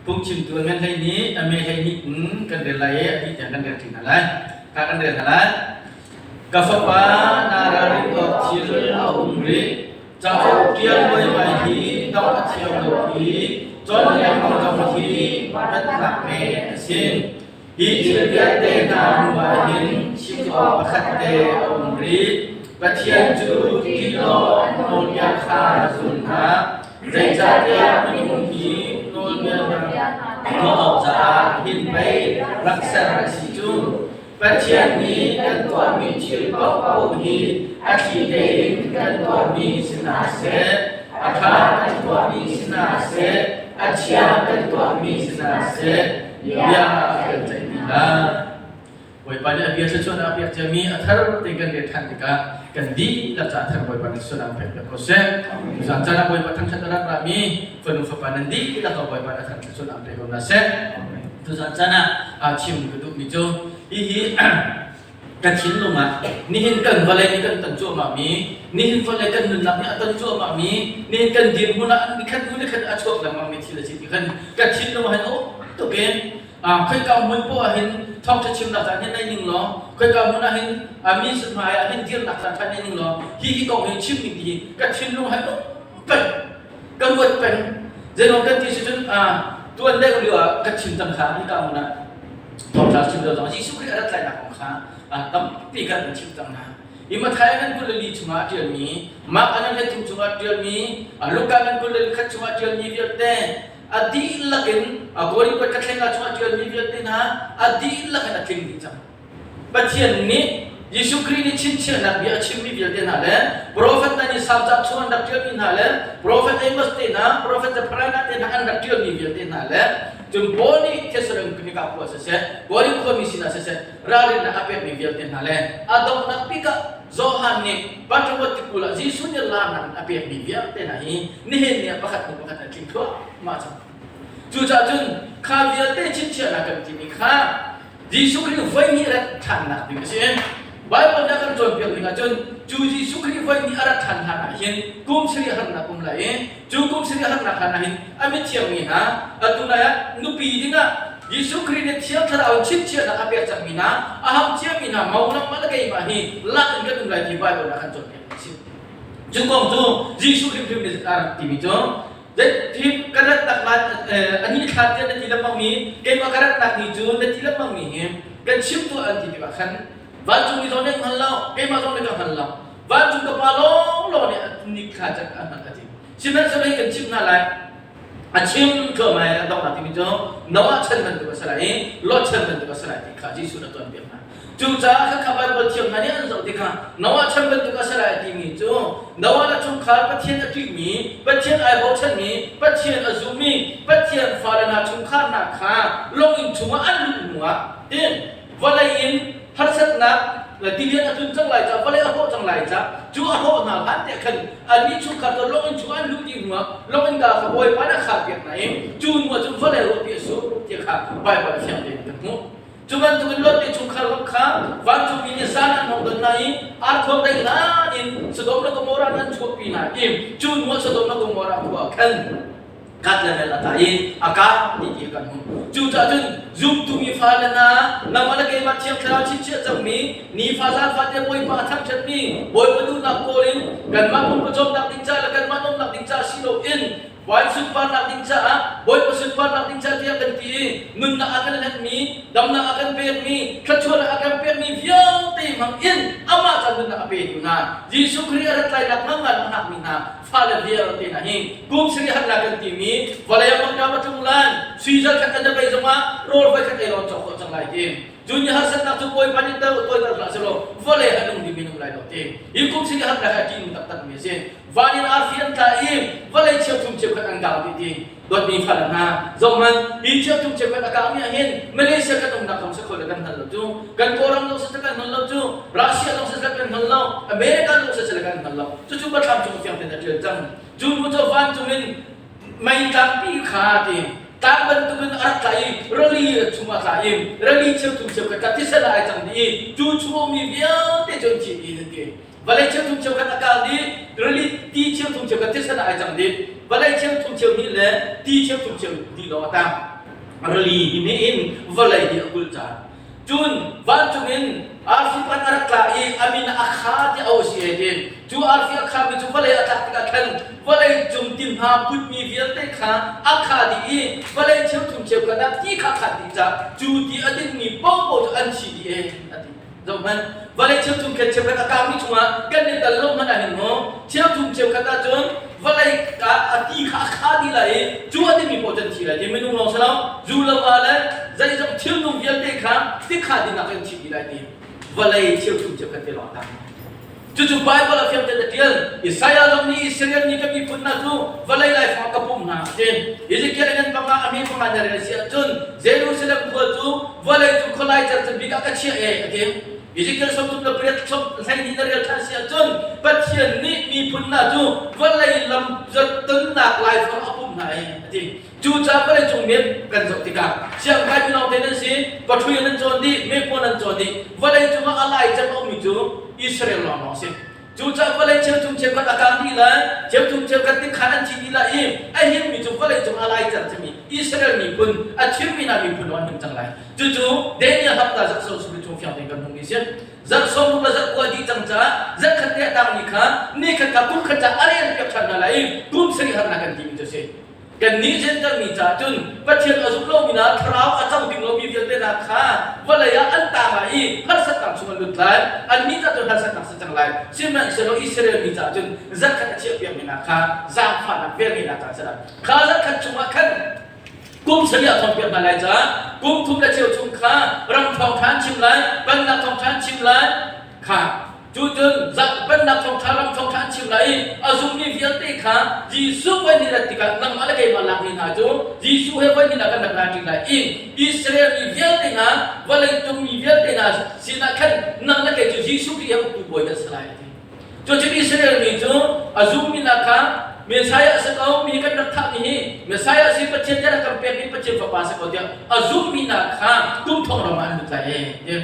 Phungchimtu a ngan hlei nih a me hlei nih in kan rel lai i a dih tiang kan rel ṭi hna lai. Kha kan rel hna lai. Ka fapa, naa ralrin awk thil a um rih. Cauk ṭial luaimai hi dong a thiam lo i cawn lengmang zong hi hnatnak men a si. Hi thil vialte hna hnuah hin chim awk pakhat te a um rih. Pathian cu ṭih law a nawlbia kha zul hna. Zeicahtiah minung hi nawlbia tuah awk caah hin pei rak ser a si cu. Pathian nih kan tuahmi thil paohpaoh hi a thli tein kan tuahmi si hna seh, a ṭha kan tuahmi si hna seh, a chia kan tuahmi si hna seh, bia a kan ceih dih lai. Bawipa nih a bia thluachuahnak a pek ciami a thar te kan rel ṭhan tikah kan dihlak caah thar Bawipa nih thluachuahnak pek piak ko seh. Tuzaan caan ah Bawipa thangṭhat a rak rami fanu fapa nan dihlak ah Bawipa nih a thar thluachuahnak pe ko hna seh. Tuzaan caan ah chim ka duhmi cu hihi ka thinlung ah nihin kan vawlei nih kan ton cuahmahmi, nihin vawlei kan nunnak nih a ton cuahmahmi, nihin kan dirhmun ah nikhat hnu nikhat a chuak lengmangmi thil a si ti khan ka thinlung ah hin a um tuk i khoika hmun poah ah hin thawngṭha chimnak caan hin nei ning law khoika hmun ah hin mi hmai ah hin dirnak caan ṭha nei ning law hi hi kong hi chim ning ti hi ka thinlung ah hin um peng ka ruat peng. Zeiruang kan ti si cun tuan deuh lio ah ka chim cang kha hika hmun ah thawngṭha chim lio zong Jesuh Khrih a rat lainak kong kha tampi kan in chim cang hna. Hi Matthai ngan 22 chungah a ṭialmi, Mark ngan 13 chungah a ṭialmi, Luka ngan 21 chungah a ṭialmi vialte a dihlak in Korin kuat ka thleng chungah a ṭialmi vialte hna a dihlak in a tling dih cang. Pathian nih Jesuh Khrih nih chinchiahnak bia a chimmi vialte hna le profet hna nih Salm cauk chung an rak ṭialmi hna le profet Amos te hna, profet Zephaniah te hna an rak ṭialmi vialte hna le cun Paul nih Thessalonika khua siseh, Korin khuami sinah siseh ralrinnak a pekmi vialte hna le a donghnak bik ah Johan nih Patmos tikulh ah Jesuh nih laarnak in a pekmi vialte hna hi nihin ni ah pakhat hnu pakhat an tling thluahmah cang. Cucaah cun kha vialte chinchiahnak kan timi kha Jesuh Khrih voihnih rat ṭhannak ding a si. Baibal nih a kan cawnpiak ning ahcun cu Jesuh Khrih voihnih a rat ṭhan hlan ah hin kum sarih harnak um lai i cu kum sarih harnak hlan ah hin a mithiang mi hna atu nai ah nupi dingah Jesuh Khrih nih Thiang Thlarau in chinchiahnak a pek cangmi hna a ham ciami hna mo nangmah le keimah hi lak in kan um lai ti Baibal nih a kan cawnpiak mi a si. Cu kong cu Jesuh hrimhrim nih a rak timi cu Hi ka ratnak a ni thla tiah na ti lengmang mi keimah ka ratnak ni cu na ti lengmang mi hi kan chim tuah an ti tikah khan vancung mi zong nih an hngal lo keimah zong nih ka hngal lo vancung ka pa lawnglawng nih ni thla can a hngalh a ti. Sihmanhsehlaw hi kan chimh hna lai. A chim thluahmah i a donghnak timi cu Noah chan bantuk a si lai i Lot chan bantuk a si lai ti kha Jesuh nih a tuanpiak hna. Cucaah khakha Baibal thiam hna nih an zoh tikah Noah chan bantuk a si lai timi cu Noah le chungkhar Pathian a ṭihmi, Pathian ai bochanmi, Pathian a zummi, Pathian fale hna chungkhar hna kha lawng inn chungah an luh hnuah tin vawlei in harsatnak tilian a tlun cang lai ca vawlei a hrawh cang lai ca cu a hrawh hna hlan tiah khan annih chungkhar cu lawng inn chungah an luh dih hnuah lawng inn ka kha Bawipa nih a kharpiak hna i cu hnuah cun vawlei ruahpi a sur ti kha Baibal a fiang tein kan hmuh. Cu bantukin Lot nih chungkhar Lot kha vancungmi nih zan an hong don hna i arkhuang dei hlan in Sodom le Gomorrah an chuahpi hna i cu hnuah Sodom le Gomorrah khua ah khan kat le mel a tla i a kang dih ti kan hmuh. Cucaah cun zumtu mi fale hna, nangmah le keimah Thiang Thlarau chinchiah cangmi, nifa zaanfa te Bawipa a thangṭhatmi, Bawipa duhnak kawl in kanmah pumpa cawmnak ding ca le kanmah nuamhnak ding ca si loin Bawi sunparnak ding caah, Bawipa sunparnak ding caah tiah kan ti i nunnak a kan hlenmi, damnak a kan pekmi, thluachuahnak a kan pekmi vialte hmang in amah ca nunnak a petu hna Jesuh Khrih a rat lainak ngangngan a hngakmi hna fale vialte hna hi kum sarih harnak kan timi vawlei ah mangṭam a tlung lai, sui zal khat kan bei zongah rawl voi khat ei rawn cawk khawh cang lai ti. Cu ni harsatnak cu Bawipa nih tawiter hlah selaw vawlei a nung dingmi nung lai lo ti. Hi kum sarih harnak hi a ṭihnung taktakmi a si. Van in arfi an tla i vawlei cheuthum cheukhat an kang dih ti dawtmi fale hna zohhmanh hi cheuthum cheukhat a kangmi ah hin Malaysia kan umnak zong si kho le kan hngal lo cu kan Kawlram zong si kan hngal lo cu Russia zong si kan hngal lo America zong si kan hngal lo cucu Bathlam cung fiang tein a ṭial cang cu hnu cu vancung in mei tlangpi kha ti tlang bantukin a rak tla i rili chung a tla i rili cheuthum cheukhat kha thisen ah ai cang dih i cu chung ummi vialte cu an thi dih an ti. Vawlei cheuthum cheukhat a kal dih, rili ti cheuthum cheukhat thisen ah ai cang dih. Vawlei cheuthum cheuhnih le ti cheuthum cheuhnih lawng a tang. Rili hi nih in vawlei hi a kulh caan. Cun vancung in arfi pakhat a rak tla i a min ah Akha tiah auh a si ai ti. Cu arfi a khami cu vawlei a tlak tikah khan vawlei cung ti hna putmi vialte kha a kha dih i vawlei cheuthum cheukhat ah ti kha a khat dih caah cu ti a dinmi paohpaoh cu an thi dih ee a ti. Zohhmanh, vawlei cheuthum khat cheukhat a kangmi chungah kan i tal lo hmanh ah hin maw cheuthum cheukhat ahcun vawlei ah a ti kha a kha dih lai i cu a dingmi paoh cu an thi lai ti minung lawng si lo zu le va le zeizong thilnung vialte kha tikha dingah kan thi dih lai ti vawlei cheuthum cheukhat te lawng a tang. Cucu Baibal ah fiang tein a ṭial. Isaiah zong nih Israel mi ka miphun hna cu vawlei laifang ah ka pumh hna a ti. Ezekiel in an panga a hme panga na rel si ahcun Jerusalem khua cu vawlei cung khualai cercin bik ah ka chiah e a ti. Ezekiel 38 12 na rel ṭhan si ahcun Pathian nih miphun hna cu vawlei lam tonnak laifang a pumh hna e a ti. Cucaah vawleicung map kan zoh tikah siangkai mi lawngte nan si, pathui nan cawn dih, mekmaw nan cawn dih, vawleicung ah a lai cem a ummi cu Israel lawnglawng a si. Cucaah vawlei cheuthum cheukhat a kang dih lai, cheuthum cheukhat tikhan an thi dih lai i a himmi cu vawleicung a lai cer cemi Israel miphun, a thimmi hna miphun lawng an him cang lai. Cucu Daniel hapta zarh sau suri chung fiang tein kan hmuhmi a si. Zarh sawmruk le zarh kua dih cang caah zarh khat te a tangmi kha nikhat kha kum khat ca a rel piak ṭhan hna lai i kum sarih harnak kan timi cu a si. Kannih Jentail mi caah cun Pathian a zum lomi hna thlarau a co ding lomi vialte hna kha vawlei ah an tang lai i harsatnak chung an lut lai. Annih caah cun harsatnak si cang lai. Sihmanhsehlaw Israel mi caah cun zarhkhat a chiahpiakmi hna kha zaangfahnak velngeihnak caah a si lai. Kha zarhkhat chungah khan kum sarih ah cawnpiak hna lai caah kum thum le cheu chung kha ram thawngṭha an chim lai, pennak thawngṭha an chim lai kha Cucun pennak thawngṭha ram thawngṭha an chim lai i a zummi vialte kha Jesuh voi hnih rat tikah nangmah le keimah lakmi hna cu Jesuh he voi hnih kan rak ra ṭi lai i Israel mi vialte hna vawleicung mi vialte hna sinah khan nang le kei cu Jesuh Khrih he uktu bawi kan si lai a ti. Cucun Israel mi cu a zummi hna kha Messiah a si ko, mi kan rak thahmi hi Messiah si Pathian nih a rak kan pekmi Pathian fapa a si ko tiah a zummi hna kha kum thong ram ah an lut lai e.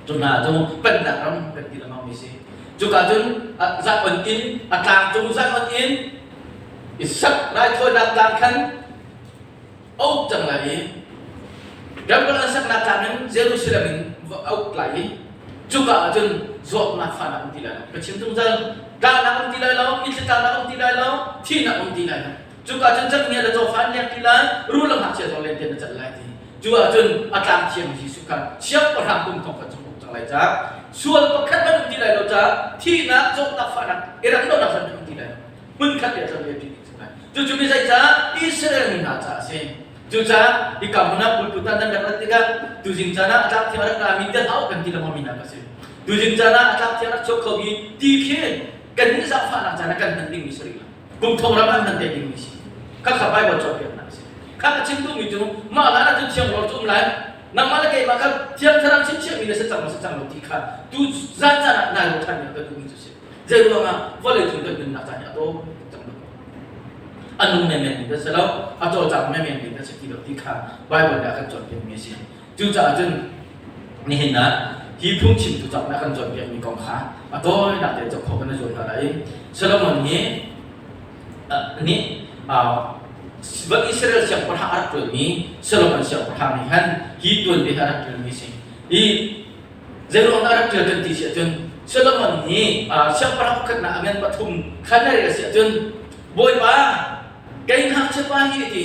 Cu hna cu pennak ram kan ti lengmang mi si. Cuka cun Zion inn, a tlang cung Zion inn i sak raithawinak tlang khan a uk cang lai i temple an saknak tlang in Jerusalem in a uk lai i cuka ah cun zawtnak fahnak um ti lai lo. Ka chim zungzal, tlaknak um ti lai lo, mitthli tlaknak um ti lai lo, thihnak um ti lai lo. Cuka cun canghngia le cawfa an leng ti lai, rul le ngakchia zong len tein a cat lai ti. Cu ahcun a tlang thiam Jesuh kha siangpahrang kum thong khat chung uk cang lai caah sual pakhat hmanh um ti lai lo caah thihnak, zawtnak, fahnak, i rem lonak hmanh um ti lai lo. Hmun khat te a tlon i a ṭi dih cang lai. Cucu mi zeicah Israel mi hna caah a si. Cucaah hika hmun ah pulput ah nan rak rat tikah tuzing caan ah a tlak thiang a rak rami tel hau kan ti lengmang mi hna ka si. Tuzing caan ah a tlak thiang a rak chuak khomi ti khi kannih zaangfahnak caan ah kan hman dingmi si rih lo. Kum thong ram an hman te dingmi si. Khakha Bible cawnpiaknak a si. Kha ka chim duhmi cu mah hlan ahcun thiang rawl cu um lai. Nangmah le keimah kha thiang thlarau chimchiahmi na si cang maw si cang lo ti kha tu zan caan ah nai lo ṭhan ka duhmi cu si. Zei ruangah vawlei cung kan nunnak caan hi a tawi cang lo. A nung menmen mi kan si lo, a cawlcang menmen mi kan si ti lo ti kha Bible nih a kan cawnpiakmi a si. Cucaah cun nihin ah hi phungchimtu cauk nih a kan cawnpiakmi kong kha a tawinak tein zoh khawh kan i zuam hna lai. Solomon nih nih Israel siangpahrang a rak ṭuanmi Solomon siangpahrang nih khan hi tuanbia hi a rak ṭialmi a si. Hi zeiruang dah a rak ṭial kan ti si ahcun Solomon nih siangpahrang pakhatnak a ngan pathum khan a rel a si ahcun Bawipa kei ngakchia pa hi a ti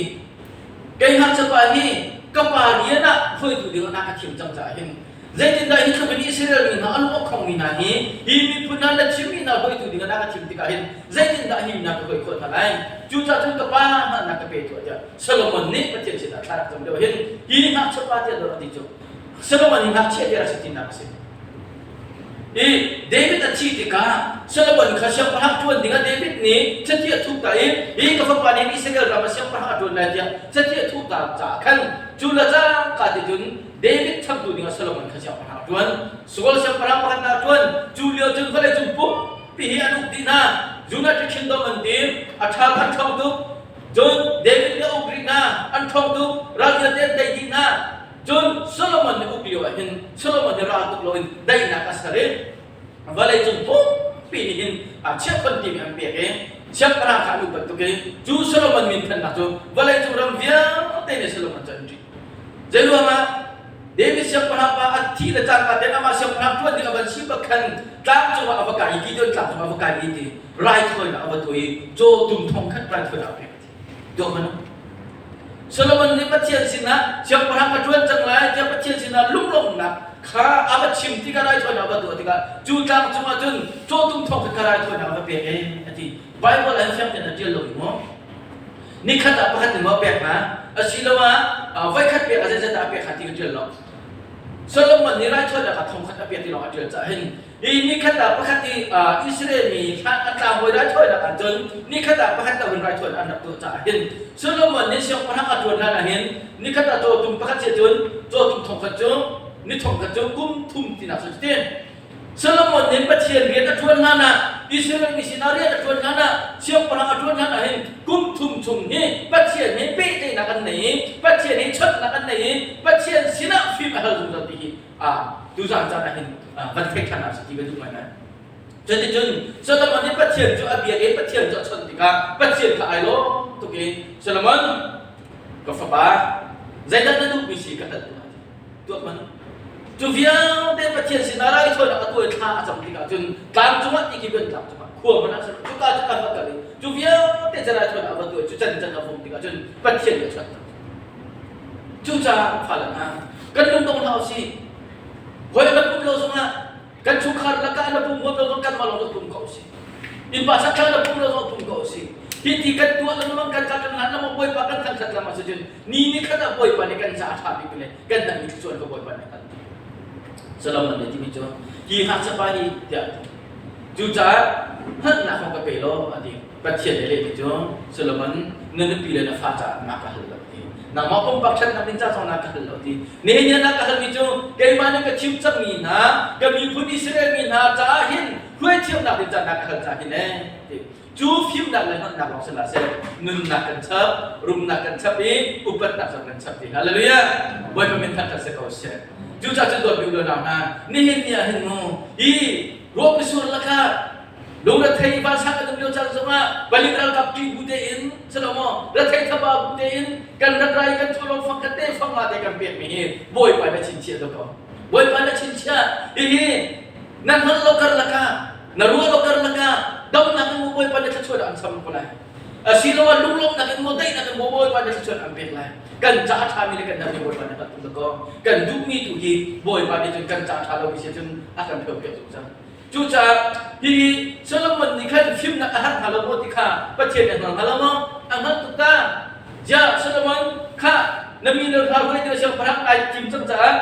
Kei ngakchiapa hi ka pa rian ah hruaitu ding ah na ka thim cang caah hin zeitindah hi tluk in Israel mi hna a lung a khongmi hna hi hi miphun hna na thimmi hna hruaitu ding ah na ka thim tikah hin zeitindah hi mi hna ka hruai khawh hna lai? Cucaah cun ka pa hna na ka pe tuah tiah Solomon nih Pathian sinah thla rak cam lio hin hi ngakchiapa tiah dah rak ti cu Solomon hi ngakchia tiah rak si tinak a si. I David a thih tikah Solomon kha siangpahrang ṭuan dingah David nih chiti a thuh ta i hi ka fapa nih Israel ram ah siangpahrang a ṭuan lai tiah chiti a thuh ta caah khan cu le cangka ti cun David changtu dingah Solomon kha siangpahrang a ṭuan. Saul siangpahrang pakhat a ṭuan. Cu lio cun vawleicung pumpi hi an uk dih hna. United Kingdom an ti. A ṭha an ṭhawng tuk. Cun David nih a uk rih hna. An ṭhawng tuk. Ral vialte an tei dih hna. Cun Solomon nih uk lio ah hin Solomon hi ral tuk loin daihnak a ser i vawleicung pumpi tampi nih hin chiahkhon timi an pek i siangpahrang kha an upat tuk i cu Solomon min thannak cu vawleicung ram vialte nih Solomon cu an ṭih. Zeiruangah David siangpahrang pa a thih le cangka tein amah siangpahrang ṭuan ding a van si bak khan tlang cungah a va kai i Gideon tlang cungah a va kai i ti raithawinak a va tuah i cawtum thong khat raithawinak a pek a ti. Tuah hmanh u. Solomon nih Pathian sinah siangpahrang ka ṭuan cang lai tiah Pathian sinah lunglawmhnak kha a va chim tikah raithawinak a va tuah tikah cu tlang cungah cun cawtum thong khat kha raithawinak a va pek e a ti. Bible ah hin fiang tein a ṭial lo i maw? Nikhat ah pakhat in maw pek hna asiloah voikhat pek ah zeizat dah a pek hnga ti ka ṭial lo. Solomon nih raithawinak ah thong khat a pek ti lawng a ṭial caah hin Hi nikhat ah pakhat i Israel mi a tlangbawi raithawinak ah cun nikhat ah pakhat lo in raithawinak an rak tuah caah hin Solomon nih siangpahrang a ṭuan hlan ah hin nikhat ah cawtum pakhat si cun cawtum thong khat cu ni thong khat cu kum thum tinak cu ti. Solomon nih Pathian rian a ṭuan hlan ah Israel mi sinah rian a ṭuan hlan ah siangpahrang a ṭuan hlan ah hin kum thum chung hi Pathian he pehtlaihnak an nei i Pathian he chawnhnak an nei i Pathian sinah fim a hal zungzal ti hi tuzaan caan ah hin van theih ṭhan ah si ti ka duh ngaingai. Cuticun Solomon nih Pathian cu a biak i Pathian cu a chawnh tikah Pathian kha ai lawm tuk i Solomon ka fapa zeidah na duhmi si ka hal tuah tuah hmanh. Cu vialte Pathian sinah raithawinak a tuah i thla a cam tikah cun tlang cungah ti khi ban tlang cungah khua hmanh ah cuka cu a va kal i cu vialte cu raithawinak a va tuah i cu can can a vum tikah cun Pathian nih a chawnh Cucaah fale hna, kan lungdong hlah usih. Hawi na pum lo zongah kan chungkhar lakah na pum huam lo zong kanmah lawng na pum ko usih. Innpa sakthla na pum lo zong pum ko usih. Hi ti kan tuah lengmang kan kal kan hlan lengmang Bawipa kan thangthat lengmang si cun ni ni khat ah Bawipa nih kan ca a ṭha bik le kan dangmi thluachuah kha Bawipa nih a kan ti. Solomon nih timi cu hi ngakchia pa hi tiah a ti. Cucaah hngalhnak kong ka pe law a ti. Pathian nih lehmi cu Solomon na nupi le na fa caah na ka hal lo ti. Nangmah pumpak ṭhatnak ding ca zong na ka hal lo ti. Nihin ni na ka halmi cu keimah nih ka thim cangmi hna ka miphun Israel mi hna caah hin hruaithiamnak ding ca na ka hal caah hin ee ti. Cu fimnak le hngalhnak lawng si hlah seh nunnak kan chap, rumnak kan chap i upatnak zong kan chap ti. Hallelujah! Bawipa min thangṭhat si ko seh. Cucaah cun dawtmi u le nau hna, nihin ni ah hin mu hi ruahpi sur lakah Lungrethei vansang kan um lio caan zongah palik ralkap ṭih bu tein silo maw rethei thaba bu tein kan rat rai kan thawlawm fang khat te fang nga te kan pekmi hi Bawipa na chinchiah tuk ko. Bawipa na chinchiah hihi na hngalh lo kar lakah na ruah lo kar lakah damnak in maw Bawipa na thluachuah an cham ko lai. Asiloah lunglawmhnak in maw daihnak in maw Bawipa na thluachuah an pek lai. Kan ca a ṭhami le kan dammi Bawipa na hngalh tuk ko. Kan duhmi tu hi Bawipa nih cun kan ca a ṭha lomi si cun a kan pheopiak zungzal. Cucaah hi Solomon nih khan fimnak a har hnga lo maw ti kha Pathian nih a hngal hnga lo maw? A hngalh tuk ta. Ziah Solomon kha na mi na hla hruai ding siangpahrang ai thim cang caah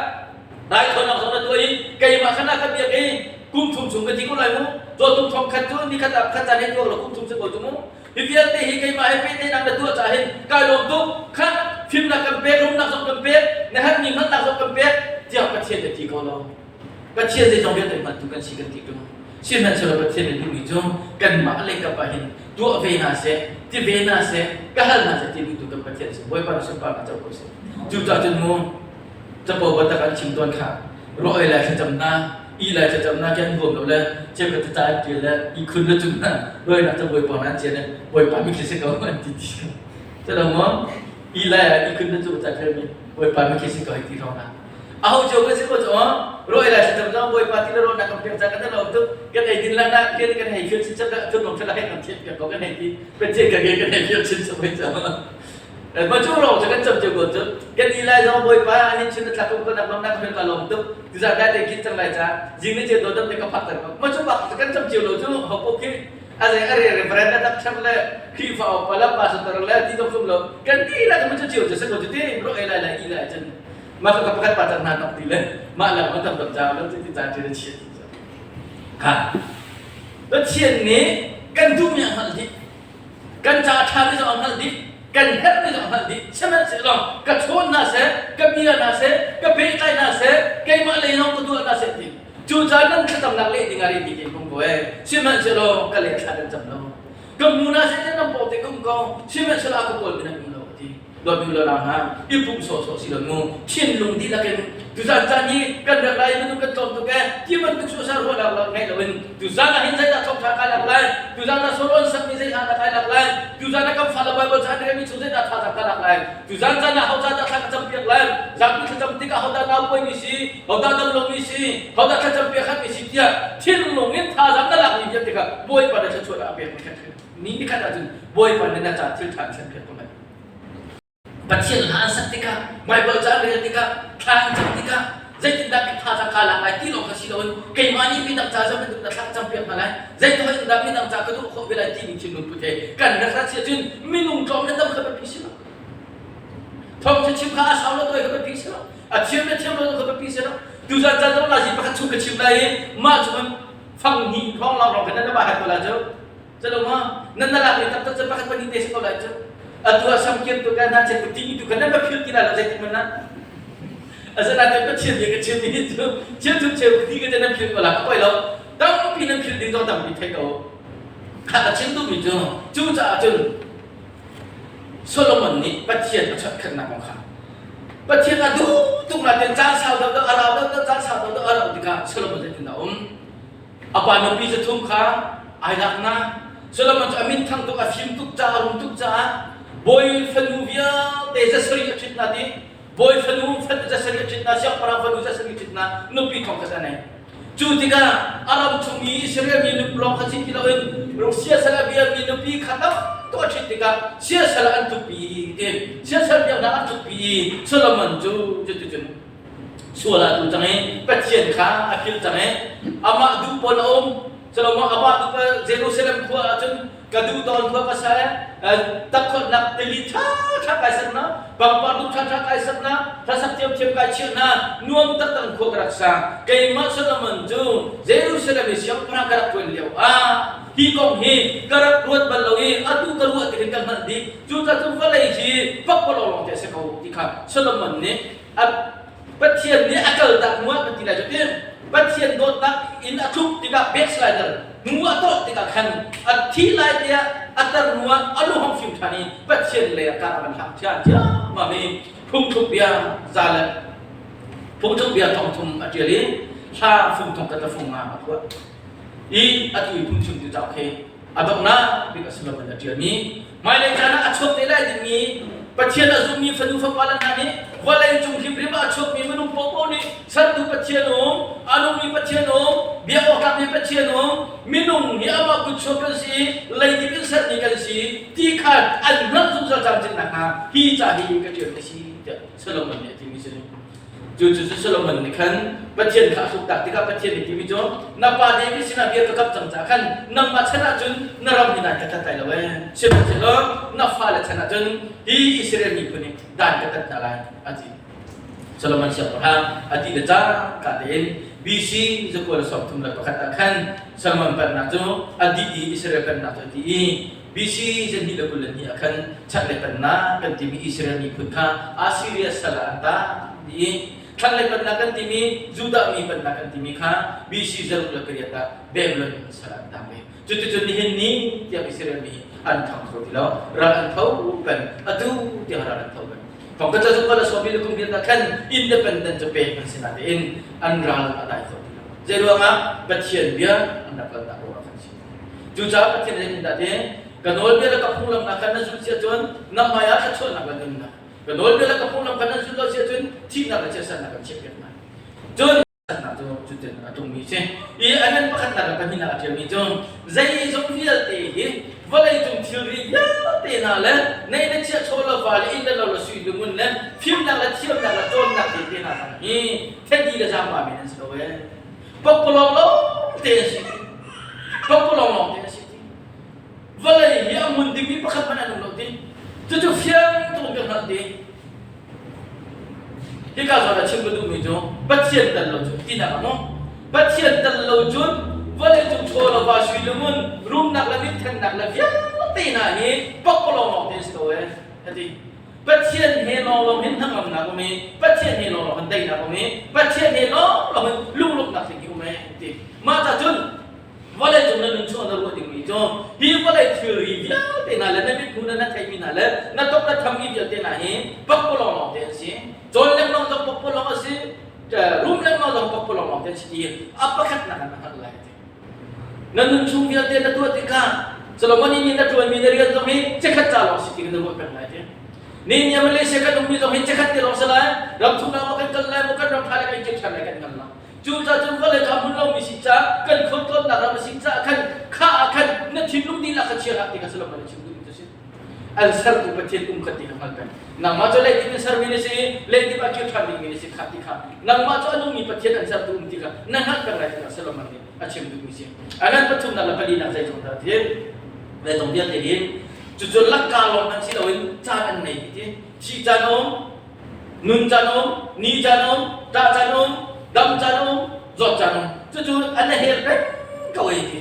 raithawinak zong na tuah i keimah kha na ka biak i kum thum chung ka ti ko lai mu. Cawtum thong khat cu nikhat ah khat caan he tuak lo kum thum si ko cu mu. Hi vialte hi keimah he pehtlaihnak na tuah caah hin kai lawm tuk. Kha fimnak kan pek, rumnak zong kan pek, na herhmi hngalhnak zong kan pek tiah Pathian nih a ti ko lo. Pathian zeizong vialte hngaltu kan si kan ti ṭung. Sihmanhsehlaw Pathian nih duhmi cu kanmah leikap ah hin tuah ve hna seh, ti ve hna seh, ka hal hna seh ti duhtu kan Pathian si. Bawipa nih sunparnak co ko seh. Cucaah cun mu capo biatak an chim tawn kha ruah oi lai thlacam na, ih lai thlacam na khi an huam lo le cheukhat cu ca an ṭial le ihkhun le cung hna ruainak cu Bawipa an chian i Bawipa mitthli si ko an ti ti. Cu maw ih lai ah ihkhun le cung ca ṭialmi Bawipa mitthli si ko hei ti hrawng hna. Aho cio kan si ko cu rawi lai thlacam zong Bawipa ti le rawl na kan pek cang kan lawm tuk kan ei din lan ah khin kan hei fil chin chap thun lawm thla hei kan thiat piak ko kan hei ti Pathian kan kan hei fil chin chap hei cang ma cu ro cu kan cam cio ko cu kan i lai zong Bawipa hin chun na thlak ko nak lawm nak ka lawm tuk ti za dai te khin cang lai ca jing ni che do dam te ka phak cang ma cu bak kan cam cio lo cu ho po khi a zei a re reverend na tak cham le Khrihfa upa la pastor le ti dong sum lo kan ti la ma cu cio cu se ko cu ti ro ei lai lai i lai cun mah ka pakhat pa cang hna nok ti le mah lang ma tam tam ca lo ti ti ca ti chia ti kha Pathian nih kan duhmi a hngalh dih kan ca a ṭhami zong a hngalh dih kan herhmi zong a hngalh dih sihmanhsehlaw ka chawn hna seh ka bia hna seh ka pehtlai hna seh keimah lei zong ka tuah hna seh ti cucaah nan thlacamnak leh ding ah ri ti king ko ee sihmanhsehlaw ka le thla kan cam lo ka hmu hna seh nan paw te kum ko sihmanhsehlaw a ka kawl mi nan um lo ti. Dawtmi u le nau hna, i pumh sawhsawh si lo mu. Thinlung dihlak in tuzan caan hi kan rak lai minung kan tlawm tuk ee ti bantuk sawsar ruahnak lo ngeih loin tuzan ah hin zeidah thawngṭha kai lak lai, tuzan ah sawrawn sakmi zei hla dah kai lak lai, tuzan ah kan fale Bible ca an relmi chung zeidah thazaang ka lak lai, tuzan caan ah hodah dah thla ka campiak lai, zapi thlacam tikah hodah nau puaimi si, hodah dam lomi si, hodah thlacam piak hatmi si tiah thinlung in thazaang na lakmi vialte kha Bawipa na thluachuah ah a pek ni nikhat ahcun Bawipa nih na ca thil ṭha an thlen piak ko lai. Pathian hla an sak tikah, Baibal ca an rel tikah, thla an cam tikah zeitindah ka thazaang kaa lak lai ti lawng kha si loin keimah nih midang ca zoh bantuk na thla ka campiak hna lai, zeitluk in dah midang ca ka duh khawh ve lai timi thinlung put he kan rak rat si ahcun minung tlawm le tam kha biapi si lo. Thawngṭha chim kha a sau le tawi kha biapi si lo. A thiam le thiam lo kha biapi si lo. Tuzan caan zong lazi pakhat chung ka chim lai i mah cu fang hnih hrawng lawng hrawng khan nan ba hat ko lai cu. Calo ma nan na lak mi taktak cu pakhat pahnih te si ko lai cu. Atu ah samkir tu kan hna chet ti tu kan nan va phil ti lai lo zeitik man na. Asinain Pathian nih ka chim mi cu cheu chung cheu ti ka nan phil ko la ka poi lo. Tampi nan phil ding zong tampi thei ko. Kha ka chim duhmi cu cucaah cun Solomon nih Pathian a chawtkhatnak kong kha Pathian a duh tuk nain caan sau deuh deuh a rau deuh deuh caan sau deuh deuh a rauh tikah Solomon zeitin a um? A pa nupi zathum kha ai lak na. Solomon cu a min thang tuk, a fim tuk caah, a rum tuk caah bawi fanu vialte zasarih a ṭhit hna ti. Bawi fanu zasarih a ṭhit hna, siangpahrang fanu zasarih a ṭhit hna, nupi thong khat a nei. Cu tikah a ram chung i Israel mi nupi lawng kha si ti loin siasal a biami nupi kha tam tuk a ṭhit tikah siasal an tlukpi ti. Siasal biaknak an tlukpi i Solomon cu cuticun sual ah tu cang i Pathian kha a philh cang i amah duh pawl a um Solomon amah duh pa Jerusalem khua ah cun ka duh tawn khua ka sa takkhawtnak tili ṭha ṭha kai sak na pangpar duh ṭha ṭha kai sak na hlasak thiamthiam kai chiah na nuam taktak khua ka rak sa keimah Solomon cu Jerusalem i siangpahrang ka rak ṭuan lio ah hi kong hi ka rak ruat bal lo i atu ka ruah ti khin ka hngalh dih cucaah cun vawlei hi pakpalawng lawng te a si ko ti kha Solomon nih Pathian nih a kaltak hnu ah kan ti lai cu ti Pathian dawtnak in a tluk tikah backslider hnu a tawh tikah khan a thi lai tiah a tar hnu ah a lu hong fim ṭhan i Pathian lei ah kar a van hlang ṭhiam ṭhiammam i phungthluk bia za le phungthluk bia thong thum a ṭial i hla fung thong khat le fung nga a phuah i atu i phungchimtu cauk khi a donghnak bik a si loin a ṭialmi hmailei caan ah a chuak te lai dingmi Pathian a zummi fanu fapa le hna nih vawlei cung hrimhrim ah a chuakmi minung paohpaoh nih sertu Pathian um, a nungmi Pathian um, biak awk tlakmi Pathian um, minung hi amah kutchuak kan si i leidip in sermi kan si ti kha an hngalh zungzal camcin nakhnga hi ca hi ka ṭial a si tiah Solomon nih a timi si. Cucu Solomon nih khan Pathian kha a hluktak tikah Pathian nih timi cu na pa David sinah bia ka kam cang caah khan nangmah chan ahcun na ram hi dan ka tat lai lo ee. Sihmanhsehlaw na fale chan ahcun hi Israel miphun hi dan ka tat hna lai a ti. Solomon siangpahrang a ti le cangka tein BC zakua le 31 ah khan Solomon pennak cu a dih i Israel pennak cu a dih i BC 222 ah khan chaklei pennak kan timi Israel miphun kha Assyria sal ah an tang ti i thlanglei pennak kan timi Judah mi pennak kan timi kha BC 608 ah Babylon sal ah an tang ve. Cuticun nihin ni tiang Israel mi an thang kho ti lo. Ral an tho peng. Atu tiang ral an tho peng. Thong ka cu kala somi le kum vialte khan independent cu pek an si natein an ral a dai kho ti lo. Zei ruangah Pathian bia an rak kaltak ruangah khan si. Cucaah Pathian zeitindah ti ka nawlbia le ka phunglam hna kha na zulh si ahcun na hmaiah thluachuahnak le nunnak ka nawlbia le ka phunglam kha nan zulh lo si ahcun thihnak le chiatsernak kan chiahpiak hna. Cun cu cutin a tlungmi si. I a nan pakhatnak le pahnihnak a ṭialmi cu zeizong vialte hi vawleicung thilri vialte hna le nei le chiah chaw le va le inn le lo le sui le ngun le fimnak le thiamnak le cawnnak vialte hna zong hi thedi le zaangba men an si lo ee. Pakpalawng lawng te an si. Pakpalawng lawng te an si. Vawlei hi a ngun dingmi pakhat hmanh an um lo ti. Cucu fiang tuk in kan hngalh ti. Hika zawn ah chim ka duhmi cu Pathian tel lo cu tinak a maw? Pathian tel lo cun vawlei cung chaw le va sui le ngun rumnak le minthennak le vialte hna hi pakpalawng lawng te an si ko ee. Ati. Pathian he lawnglawng hin hnangamnak um i Pathian he lawnglawng hin daihnak um i Pathian he lawnglawng hin lunglawmhnak tling hi um ee ti. Mah ca cun vawleicung na nun chung na ruah dingmi. duhmi cu hi vawlei thilri vialte hna le na mithmuh na na theihmi hna le na tok na thammi vialte hna hi pakpalawng lawngte an si. Cawn lengmang zong pakpalawng a si, rum lengmang zong pakpalawng lawngte an si ti a pakhatnak in na hngalh lai ti. Na nun chung vialte na tuah tikah Solomon nih na ṭuanmi na rian zong hi chikkhat ca lawng si ti na ruah peng lai ti. Ni ni Malaysia kan ummi zong hi chikkhat te lawng si lai. Ram thumnak maw kan kal lai maw kan ram ṭha le kan kir ṭhan lai kan hngal lo. Cucaah cun vawlei cu a hmun lomi si caah kan khualtlawnnak ram a si caah khan kha ah khan na thinlung dihlak kha chia hlah ti kha Solomon nih chim duhmi cu a si. An sertu Pathian um kha ti kha hngal peng. Nangmah cu leidip in sermi na si i leidip ah kir ṭhan dingmi na si kha ti kha nangmah cu a nungmi Pathian an sertu um ti kha na hngalh peng lai ti kha Solomon nih a chim duhmi si. A ngan pathumnak le palinak zeizong dah ti zeizong vialte hin cucu lakka lawng hmanh si loin caan an nei ti thi caan a um nun caan um, ni caan um, ṭah caan um, dam caan um, zawt caan um. Cucu an hel peng ko ei ti.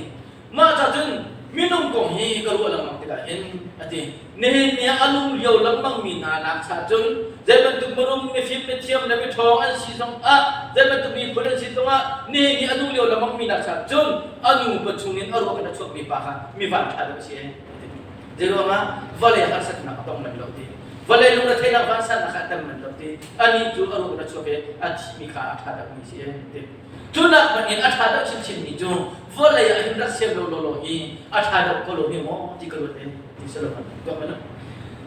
Mah ca cun minung kong hi ka ruah lengmang tikah hin a ti. Nihin ni ah a lung lio lengmang mi hna nak cha cun zei bantuk mirum, mifim, mithiam le miṭhawng an si zong ah, zei bantuk miphun an si zong ah, nihin ni a nung lio lengmang mi nak cha cun a nu pa chungin a ruak in a chuakmi pa kha mi van ṭha deuh a si ee. Zeiruangah vawlei harsatnak a tong man lo ti. Vawlei lungretheihnak vansannak kha a tem man lo ti. Anih cu a ruh in a chuak i a thihmi kha a ṭha deuhmi si ee ti. Cunak hmanh in a ṭha deuh chinchinmi cu vawlei ah hin rak siam lo lawlaw hi a ṭha deuh ko lo hi maw ti ka ruat ee ti Solomon tuak mana.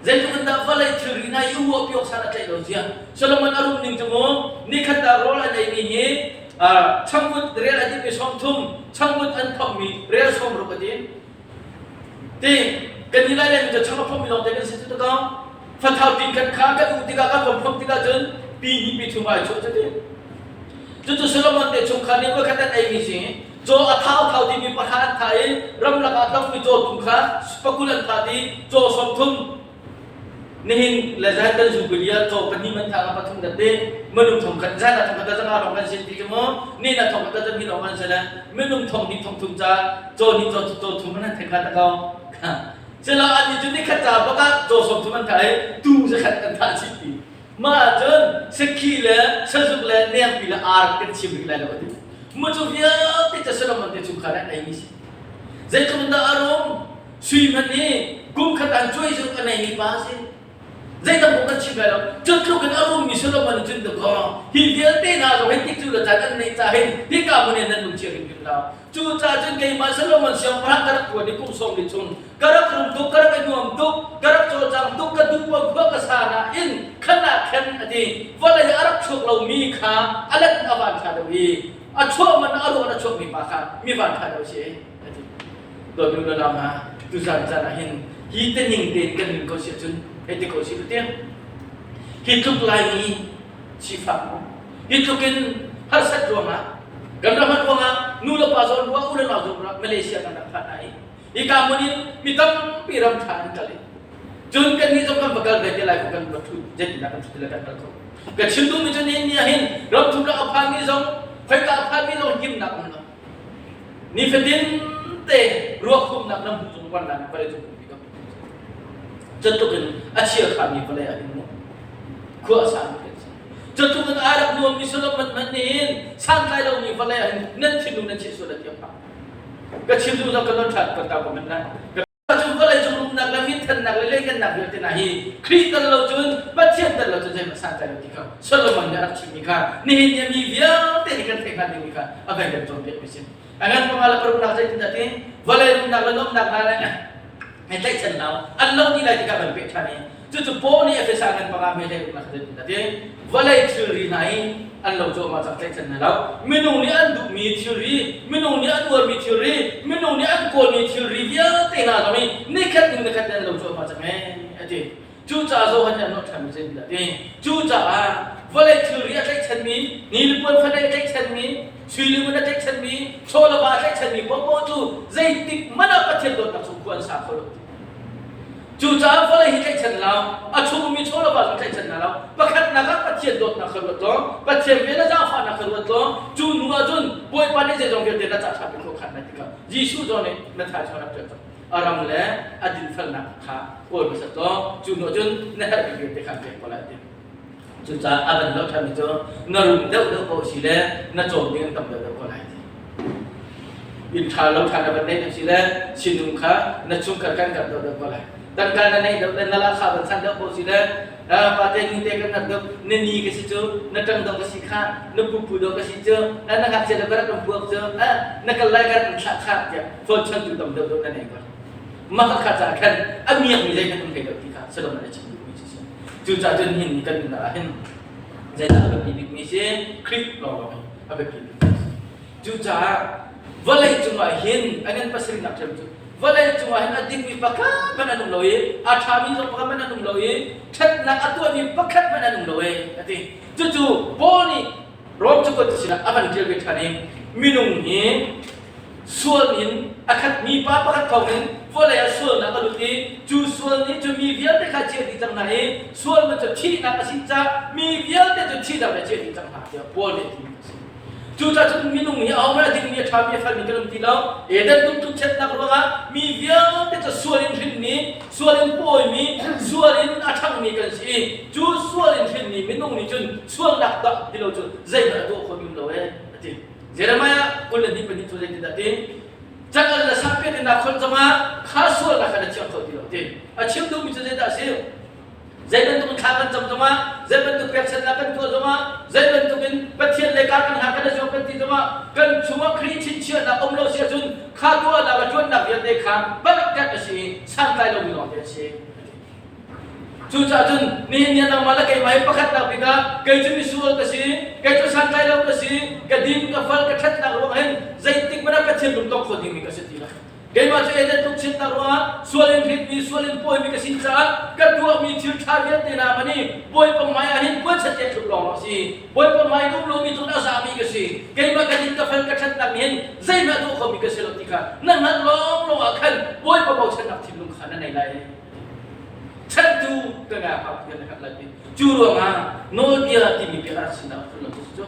Zeitluk in dah vawlei thilri hna i uah piok san a tlaih lo zia. Solomon a rum ning cu mu nikhat ah rawl an eimi hi changvut rel a dipmi 30, changvut an phomhmi rel 60 a ti. Ti kan i lai le cu chang a phommi lawngte kan si cu ta fathau tin khat kha kan uh tikah kan vom phom tikah cun pi hnih pi thum ai chuah cu ti cucu Solomon te chungkhar nih voikhat an eimi si caw a thau thau timi pahra an thah i ramlak ah tlongmi caw tum kha pakul an thah ti caw 30 Nihin le zan kan zu bilia caw pahnih man thang pathum dat te minung thong khat zan a thong khat zanga rong kan sin ti cu mu ni na thong khat zan mi rong kan sin minung thong ni thong thum ca caw ni caw caw thum an thek kha ta ko sila an ni cu ni khat ca baka caw som thum an thai tu za khat an thah chih ti ma cun sakhi le sazuk le nengpi le ar kan chim rih lai lo ti mu cu vialte ca Solomon te chung khan an ei mi si zeitluk dah a rum Sui hmanh nih kum khat an cuai zuk a neimi pa a si. Zeitam kong kan chim lai lo. Cu tluk in a rummi Solomon nih cun dakaw hi vialte hna zong hi tikcu le caan an neih ca hin hika hmun in nan lung chia hrimhrim lo. Cucaah cun keimah Solomon siangpahrang ka rak ṭuan i kum sawm li chung ka rak rum tuk, ka rak i nuam tuk, ka rak cawlcang tuk, ka duh paoh khua ka sa nain khan ah khan a ti. Vawlei a rak chuak lomi kha a let in a van ṭha deuh i a chuah man a ruah a chuakmi pa kha mi van ṭha deuh a si. A ti. Dawtmi unau hna, tuzan caan ah hin hi tening tein kan nun ko si ahcun hei ti ko si u tiang. Hi tluk Laimi sifak mu, hi tluk in harsat ruangah, kan ram ruangah nu le pa zawn ruah, u le nau zawn ruah Malaysia kan rak phan hna i hika hmun in mi tampi ram ṭha an kal i cun kannih zong kan va kal ve te lai ko kan va ṭhut zeitindah kan ṭhut ti le kan hngal kho. Ka chim duhmi cu nihin ni ah hin ram thumnak a phanmi zong khoika a phanmi zong himnak um lo. Nifatin te ruak humnak lam hmu cung wan vawlei cung pumpi ka Cutluk in a chia khami vawlei ah hin mu khua a sami kan si. Cutluk in aa rak nuammi Solomon hmanh nih hin santlai lomi vawlei ah hin nan thinlung nan chiah sual a ti a phak. Ka chim zungzal ka non ṭhan kan ta ko men lai. Cu vawleicung rumnak le minthannak le lianhngannak vialte hna hi Khrih tel lo cun Pathian tel lo cun zeihmanh santlai lo ti kha Solomon nih a rak chimmi kha nihin ni mi vialte nih kan theih hnga dingmi kha a kan kan cawnpiakmi si. A ngan panga le paruknak zeitindah ti vawlei rumnak le nuamhnak hna le hei tlaihchan lo an lo ti lai tikah kan peh ṭhan i Cucu Paul nih Efesa ngan panga hme hlei uknak zeitindah ti vawlei thilri hna hi an lo cuahmah cang tlaihchan hna lo. Minung nih an duhmi thilri, minung nih an uarmi thilri, minung nih an kawlmi thilri vialte hna zong hi nikhat hnu nikhat an lo cuahmah cang ee a ti. Cucaah Johan nih a nawh ṭhanmi zeitindah ti cucaah vawlei thilri a tlaihchanmi, ni le puan fanei a tlaihchanmi, sui le ngun a tlaihchanmi, chaw le va a tlaihchanmi paohpaoh cu zeitik hmanh ah Pathian dawtnak chung khua an sa kho lo ti. Cucaah vawlei hi tlaihchan lo, a chungmi chaw le va zong tlaihchan hna lo. Pakhatnak ah Pathian dawtnak kha ruat law, Pathian vel le zaangfahnak kha ruat law, cu hnu ah cun Bawipa nih zeizong vialte na cah ṭha bik khawh khan lai tikah Jesuh zong nih na thai chung a rak ṭial cang. A ram le a dinfelnak kha kawl hmasat law, cu hnu ah cun na herhmi vialte kha an pek ko lai a ti. Cucaah a van loh ṭhanmi cu na rum deuhdeuh paoh si le na cawm ding an tam deuhdeuh ko lai ti. Inn ṭha lo ṭha na van neih deuh si le sinum kha na chungkhar kan kap deuh deuh ko lai. Tangka na neih deuh le na lahkhah van san deuh ko si le pate nu te kan nak deuh na ni ka si cu na ṭang deuh ka si kha na pupu deuh ka si cu na ngakchia deuh ka rak kan puak cu na kal lai ka rak kan thlah kha tiah phone chantu tam deuh deuh na nei ko. Mah kha caah khan a miakmi zeihmanh um hlei lo ti kha Solomon a chim duhmi cu si. Cucaah cun hin kan nunnak ah hin zeidah a biapi bikmi si Khrih lawnglawng hi a biapi bikmi a si. Cucaah vawlei cungah hin a ngan pasarihnak ṭhiam cu vawlei cungah hin a dingmi pakhat hmanh an um lo i a ṭhami zong pakhat hmanh an um lo i ṭhatnak a tuahmi pakhat hmanh an um lo e a ti. Cucu Paul nih Rom cakuat sinah a van ṭial ve ṭhan i minung hi sual in a khatmi pa pakhat thawngin vawlei ah sualnak a lut i cu sual nih cu mi vialte kha chiah dih cang hna i sual man cu thihnak a si caah mi vialte cu thihnak le chiah dih cang hna tiah Paul nih a timi a si. Cucaah cun minung hi ahohmanh a dingmi a ṭhami a felmi kan um ti lo. Eden dum chiatnak ruangah mi vialte cu sual in hrinmi, sual in pawimi, sual in a ṭhangmi kan si i cu sual in hrinmi minung nih cun sualnak dah ti lo cu zeihmanh a tuah khawhmi um lo ee a ti. Jeremiah 22 cu zeitindah ti? Cangal le sangpiat in naa khon zongah kha sualnak kha na thiang kho ti lo ti. A chim duhmi cu zeidah a si? Zei bantuk in thla kan cam zongah, zei bantuk pekchanhnak kan tuah zongah, zei bantuk in Pathian le kar kan hna kan i zuam kan ti zongah, kan chungah Khrih chinchiahnak um lo si ahcun kha tuahnak le ṭuannak vialte kha palhkat a si i santlai lomi lawngte a si. Cucaah cun nihin ni ah nangmah le keimah hi pakhatnak bik ah kei cu misual ka si, kei cu santlai lo ka si, ka din, ka fal, ka ṭhatnak ruang hin zeitik hmanh ah Pathian lungtong kho dingmi ka si ti lo. Keimah cu Eden tlukchinnak ruangah sual in hrinmi, sual in pawimi ka si caah ka tuahmi thil ṭha vialte hna hmanh hi Bawipa hmai ah hin puanchia tluk lawng a si. Bawipa hmai in um lomi cun a zami ka si. Keimah ka din, ka fel, ka ṭhatnak nih hin zeihmanh tuah khomi ka si lo ti kha na hngalh lawnglawng ah khan Bawipa bochannak thinlung kha na nei lai. Chanhtu ka ngai hau ti kan lai cu ruangah nawlbia timi bia a rak sinak phun lo cu cu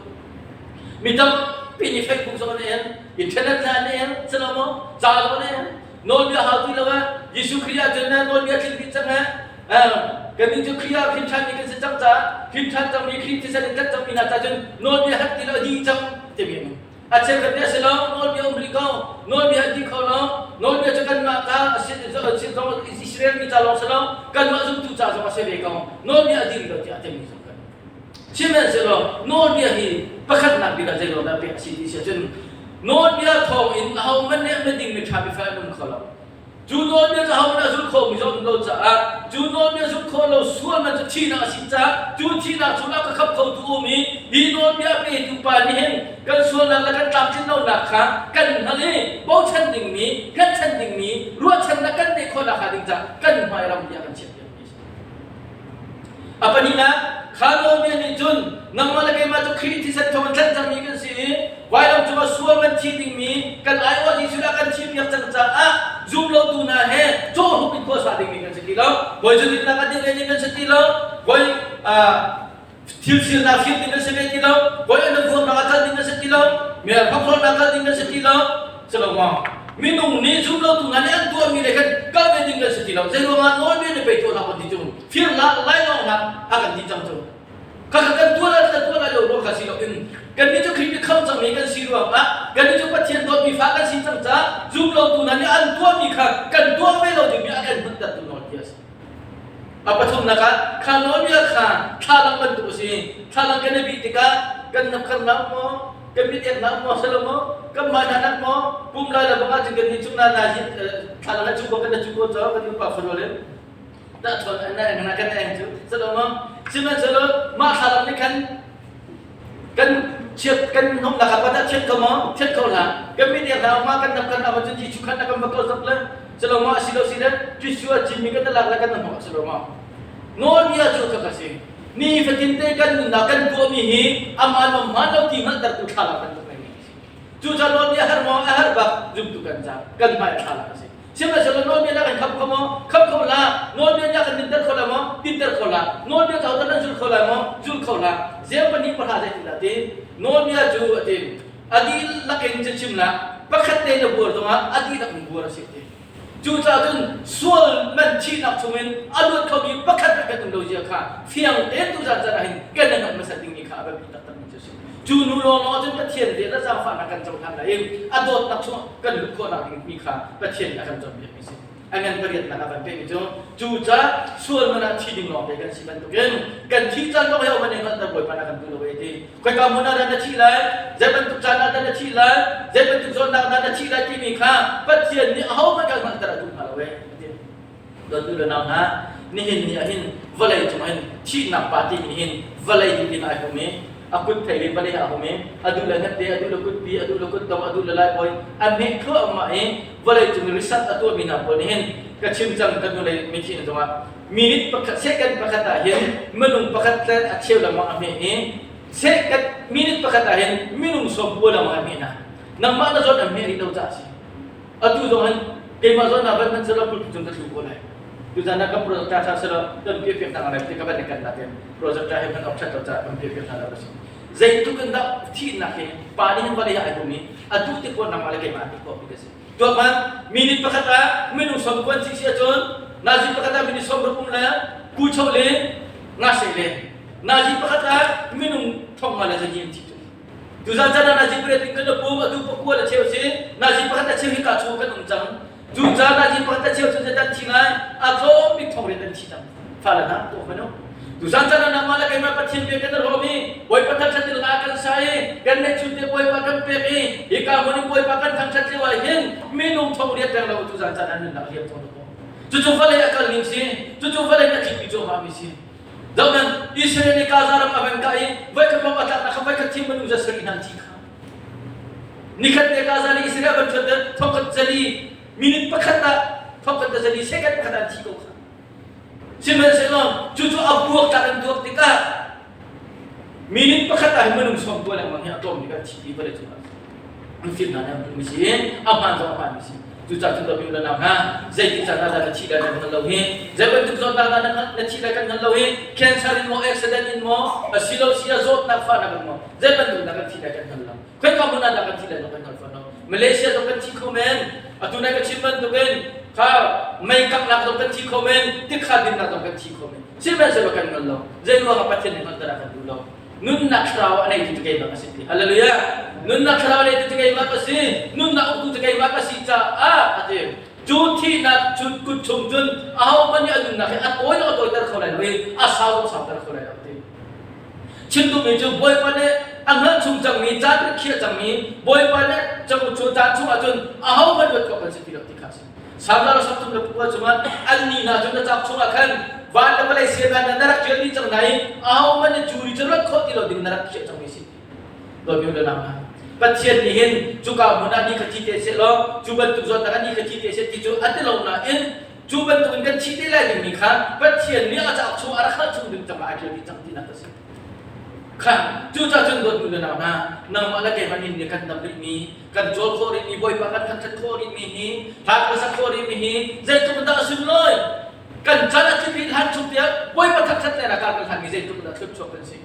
mi tampi nih Facebook zong an en internet na an en silo maw ca zong an en nawlbia hau ti lo ah Jesuh Khrih ah cun nawlbia tling dih cang eh kan nih cu Khrih ah hrin ṭhanmi kan si cang caah hrin ṭhan cangmi Khrih thisen in tlanh cangmi hna ca cun nawlbia hat ti lo a dih cang timi an um A cheukhat nih a si lo, nawlbia um rih ko, nawlbia a ti kho lo, nawlbia cu kanmah ta a si zong Israel mi ca lawng si lo, kanmah zumtu ca zong a si ve ko, nawlbia a dir lo tiah a timi zong kan. Sihmanhsehlaw nawlbia hi pakhatnak bik ah zei dah pek a si ti si ahcun nawlbia thawng in ahohmanh nih miding miṭha mifel an um kho lo. Cu nawlbia cu ahohmanh a zul khomi zong um lo caah cu nawlbia zulh khawh lo sualnak cu thihnak a si caah cu thihnak chungah ka khap khotu um i hi nawlbia petu pa nih hin kan sualnak le kan tlamtlin lonak kha kan hngalh i bochan dingmi hngatchan dingmi ruahchannak kan neih khawhnak hnga ding caah kan hmai ram tiah kan chiahpiakmi a si. A pahnihnak, kha nawlbia nih cun nangmah le keimah cu Khrih thisen thawng in tlanh cangmi kan si i vailam cungah sual man thi dingmi kan aiawh Jesuh dah kan thihpiak cang caah zumlotu hna he cawhrup in khuasa dingmi kan si ti lo. Bawi cu dinnak a ding ding kan si ti lo. Bawi thil thilnak fir ding kan si ve ti lo. Bawi an vuaknak a kal ding kan si ti lo. Mer hokhrolnak kal ding kan si ti lo. Si lo maw? Minung nih zumlotu hna nih an tuahmi le khan kal ve ding kan si ti lo. Zei ruangah nawlbia nih pei tuah hlah kan ti cu. Firnak lainawngnak a kan ti cang cu. Kha kan tuah lai kan tuah lai lo ruang kha si loin kannih cu Khrih nih khamh cangmi kan si ruangah kannih cu Pathian dawtmi fa kan si cang caah zumlotu hna nih an tuahmi kha kan tuah ve lo dingmi a kan hmuntertu nawlbia a si. A pathumnak ah kha nawlbia kha thlalang bantuk a si. Thlalang kan i bih tikah kan hnapkharnak maw, kan mit-eknak maw, si lo maw, kan mah hnanak maw, pum lai le bang ahcun kan nih cung na na thlalang a cu bak kan cu ko caw kan upa farual in dah chawn an eng na kan eng cu silo maw sihmanhsehlaw mah thlalang nih khan kan chiat kan hnawmnak ah dah chiat kho maw chiat kho hlah kan mit ek hna ma kan dap kan ama cun Jesuh khan na kan va ko zok le silo maw asilo si le Jesuh a cinmi kan lak le kan hnawh silo maw nawlbia cu ka ka si ni fatin te kan nunnak kan tuahmi hi aman maw hmaan lo ti hngalhtertu thlalang bantuk ngai mi cucaah nawlbia har maw a har bak zumtu kan ca kan hmai thlalang a si Sihmanhsehlaw nawlbia na kan kham kho maw? Kham kho hlah. Nawlbia na kan dinter kho lai maw? Dinter kho hlah. Nawlbia cu ahodah nan zul kho lai maw? Zul kho hlah. Ziang pahnih pahra zeitindah ti? Nawlbia cu a ti. A dihlak in cachim lah. Pakhat te na buar zongah a dihlak in buar a si ti. Cucaah cun sual man thihnak chungin a luat khomi pakhat hmanh kan um lo zia kha fiang tein tuzan caan ah hin kan i hngalh hmasat dingmi kha a biapi taktakmi cu a si. si. Cu nu lawnglawng ahcun Pathian vel le zaangfahnak kan cohlan lai i a dawtnak chungah kan luh khawhnak ding mi kha Pathian nih a kan cawnpiakmi si. A ngan pariatnak a van pekmi cu cucaah sual man ah thi ding lawngte kan si bantukin kan thih caan zong hi a van i hngalhter Bawipa nih a kan duh lo e ti. Khoika hmun ah dah na thih lai, zei bantuk caan ah dah na thih lai, zei bantuk zawtnak dah na thih lai timi kha Pathian nih ahohmanh kan hngalhter a duh hna lo e. Dawtu le nau hna, nihin ni ah hin vawlei cung hin thihnak pa timi hin vawlei hi tin ai hum i a kut thei le vawlei a hum i a duh le hnette, a duh le kutpi, a duh le kutdong, a duh le laibawi a hmeh thluahmah i vawlei cung i research a tuahmi hna pawl nih hin ka chim cang ka hnulei mithi in zongah minute pakhat second pakhat ah hin minung pakhat le a cheu lengmang a hmeh i second minute pakhat ah hin minung 90 lengmang a hmeh hna. Nangmah na zawn an hmeh rih lo caah a si. Atu zong hin keimah zawn ah van hmanh selaw pulpit cung ka tlu ko lai. Tuzan ah kan project ṭha selaw kan piah piak hna lai ti ka van kan natin project ṭha he hman awk ṭhat lo caah kan piah piak hna lo a si. Zeitluk in dah thihnak hi pa nih hin vawlei ah ai hum i atu ti khawh nangmah le keimah ti khawh mi ka si. Tuak minute pakhat ah minung som kuan si si ahcun nazi pakhat ah minute 60 um le kucho le ngase le nazi pakhat ah minung thong nga le zani an thi cu. Tuzan chan ah nazi pariat in kan pum atu pakua le cheu si nazi pakhat a cheu hi ka chung kan um cang. Cu ca nazi pakhat a cheu cu zeidah an thi lai? A tlawm bik thong riat an thi cang. Fale hna tuah hmanh u. Tuzan chan ah nangmah le keimah Pathian bia kan rawm i Bawipa thangṭhat in la kan sa i kan neihchun te Bawipa kan pek i hika hmun in Bawipa kan thangṭhat lio ah hin minung thong riat reng lo tuzan chan ah nunnak liam cang ko. Cucu vawlei a kal ning si, cucu vawlei a tlikpi cuahmah mi si. Zohhmanh, Israel nih Gaza ram a van kah i voikhat lawng a tlaknak kha voikhat thim minung za sarih hna an thi kha. Nikhat te Gaza nih Israel a van ṭhuat le thongkhat zali minute pakhat ah thongkhat le zali second pakhat ah an thi ko kha. Sihmanhsehlaw cucu a buak tlak an tuak tikah minute pakhat ah hin minung 90 lengmang hi a tlawm bik an thi ti vawlei cungah an fir hna nih mi si a hmaan zong a hmaan mi si. Cucaah cun dawtmi u le nau hna, zeitik caan ah dah na thih lai nan hngal lo hi, zei bantuk zawtnak dah na thih lai kan hngal lo hi, cancer in maw, accident in maw, asilo si ah zawtnak fahnak in maw, zei bantuk dah kan thih lai kan hngal lo. Khoika hmun ah dah kan thih lai zong kan hngal fawn lo. Malaysia zong kan thi kho men, atu nai ka chim bantukin kha mei kanghnak zong kan thi kho men, tikha dinnak zong kan thi kho men. Sihmanhsehlaw kan hngal lo. Zei ruangah Pathian nih hngalhter a kan duh lo. Nunnak thlarau a neitu cu keimah ka si ti. Hallelujah. Nunnak thlarau a neitu cu keimah ka si. Nunnak uktu cu keimah ka si caah a ti. Cu thihnak cu kut chung cun ahohmanh nih a nunnak hi a tawi zong a tawiter kho lai lo i a sau zong a sauter kho lai lo ti. Chim duhmi cu Bawipa nih a hngalh chung cangmi, caan rik khiah cangmi, Bawipa nih cu caan chung ahcun ahohmanh luat khawh kan si ti lo ti kha a si. Salmar samthum le pakua chungah an ni hna cu na cauk chungah khan van le vawlei sian ah na rak ṭial dih cang hna i ahohmanh nih cu ri cu rat khawh ti lo ding na rak khiah cangmi si. Dawtmi le nau hna, Pathian nih hin cuka hmun ah ni kha thi te seh law cu bantuk zawtnak ah ni kha thi te seh ti cu a ti lo nain cu bantukin kan thi te lai dingmi kha Pathian nih a cauk chung a rak hngalh chung ding cangah a ṭial dih cang tinak a si. Kha cucaah cun dawtmi le nau hna, nangmah le keimah nih nih kan dam rihmi kan cawl khawh rihmi Bawipa kan thangṭhat khawh rihmi hi hla kan sak khawh rihmi hi zeitluk dah a sunlawi kan chan a tlip rih hlan chung tiah Bawipa thangṭhat le rakar kan hlanmi zeitluk dah thluachuak kan si.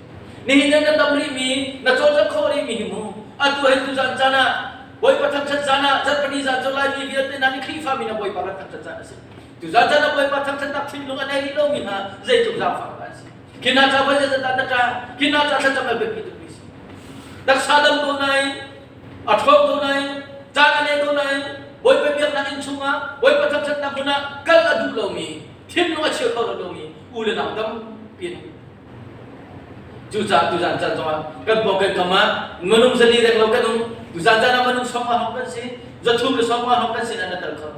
Nihin na dam rihmi na cawlcangh khawh rihmi hi mu atu hin tuzan caan ah Bawipa thangṭhat zan ah zarhpini zan cu Laimi vialte hna nih Khrihfami na Bawipa kan thangṭhat zan a si. Tuzan caan ah Bawipa thangṭhatnak thinlung a nei rih lomi hna zeitluk zaangfak dah an si. Khi hna ca voi zeizat dah na ṭah khi hna ca thlacam a biapi tukmi si. Taksa dam ko nain a ṭhawng ko nain caan a nei ko nain Bawipa biaknak inn chungah Bawipa thangṭhatnak hmun ah kal a duh lomi thinlung a chia kho lo lomi u le nau tampi an um. Cucaah tuzan caan zongah kan pawng kan kam ah minung zali reng lo kan um. Tuzan caan ah minung 50 hong kan si, 300 le 50 hong kan si na tal kho.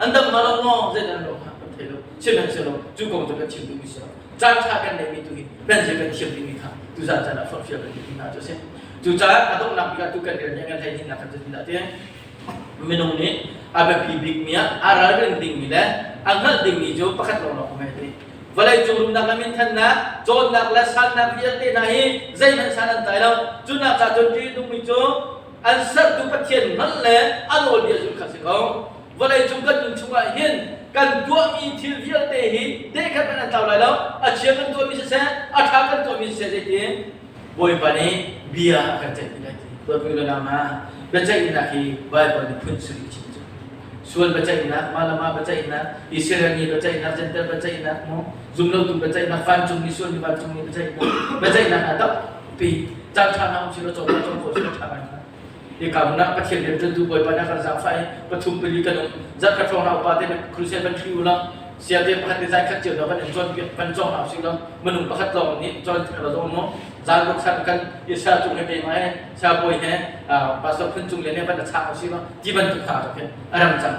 An dam ma lo maw zei dan lo kan thei lo. Sihmanhsehlaw cu kong cu kan chim duhmi si lo. Caan ṭha kan neihmi tu hi kan zia kan thiam dingmi kha tuzan caan ah forhfial kan duhmi hna cu a si. Cucaah a donghnak bik ah tu kan rian nih kan hlei hnihnak kan cu dah ti minung nih a biapi bikmi ah a ralring dingmi le a hngalh dingmi cu pakhat lawnglawng um ti. Vawleicung rumnak le minthannak, cawnnak le sannak vialte hna hi zeihmanh san an tlai lo. Cunak ca cun ṭih nungmi cu an sertu Pathian hngalh le a nawlbia zulh kha si ko. Vawleicung kan nun chungah hin kan tuahmi thil vialte hi dehkhat hmanh an tlau lai lo. A chia kan tuahmi siseh, a ṭha kan tuahmi siseh zeitin Bawipa nih bia a kan ceih ti lai ti. Dawtmi le nau hna, biaceihnak hi Baibal nih phun sarih a chim cu. Sual biaceihnak, mah le mah biaceihnak, Israel mi biaceihnak, Jentail biaceihnak, mu zumlotu biaceihnak, vancungmi sualmi vancungmi biaceihnak, biaceihnak hna tampi. Caan ṭha hna um silo cawm cawm khawh silo ṭha ngai hna. Hi ka hmun ah Pathian rian ṭuantu Bawipa nih a kan zaangfah i pathum pali kan um. Zarhkhat hrawng hna upa te crusade van ṭhi u law sia te pakhat te zai khat cio hna van in cawnpiak van cawng hna usih law minung pakhat lawng nih cawn lo zong mu zan ruk san kan Israel cung he keimah he saya bawi he pastor phun cung le ne van a chang usih law ti bantuk hna cu khin a ram cang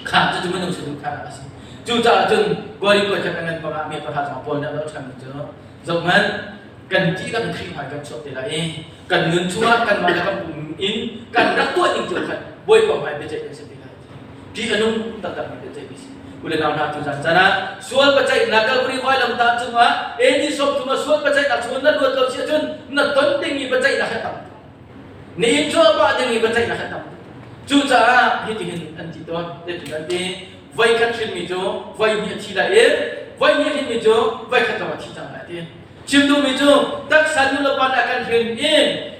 kha cu cu minung saduh kha a si. Cucaah cun Korin koi khat ngan panga mi pahra zong Paul nih a lo ṭhanmi cu zohhmanh kan dihlak in Khrih hmai kan chuak te lai i kan nun chungah kanmah le kan pum in kan rak tuah ning cio khan Bawipa hmai biaceih kan si te lai. Ṭih a nung taktakmi biaceih mi si. U le nau hna tu zan caan ah sual biaceihnak Calvary vailamtah cungah AD 30 ah sual biaceihnak chungin na luat lo si ahcun na ton dingmi biaceihnak hi tam tuk. Na inn cuahmah dingmi biaceihnak hi tam tuk. Cucaah hitihin an ti tawn, zeitin an ti? Voi khat hrinmi cu voi hnih a thi lai i voi hnih hrinmi cu voi khat lawng a thi cang lai a ti. Chim duhmi cu taksa nu le pa nih a kan hrin i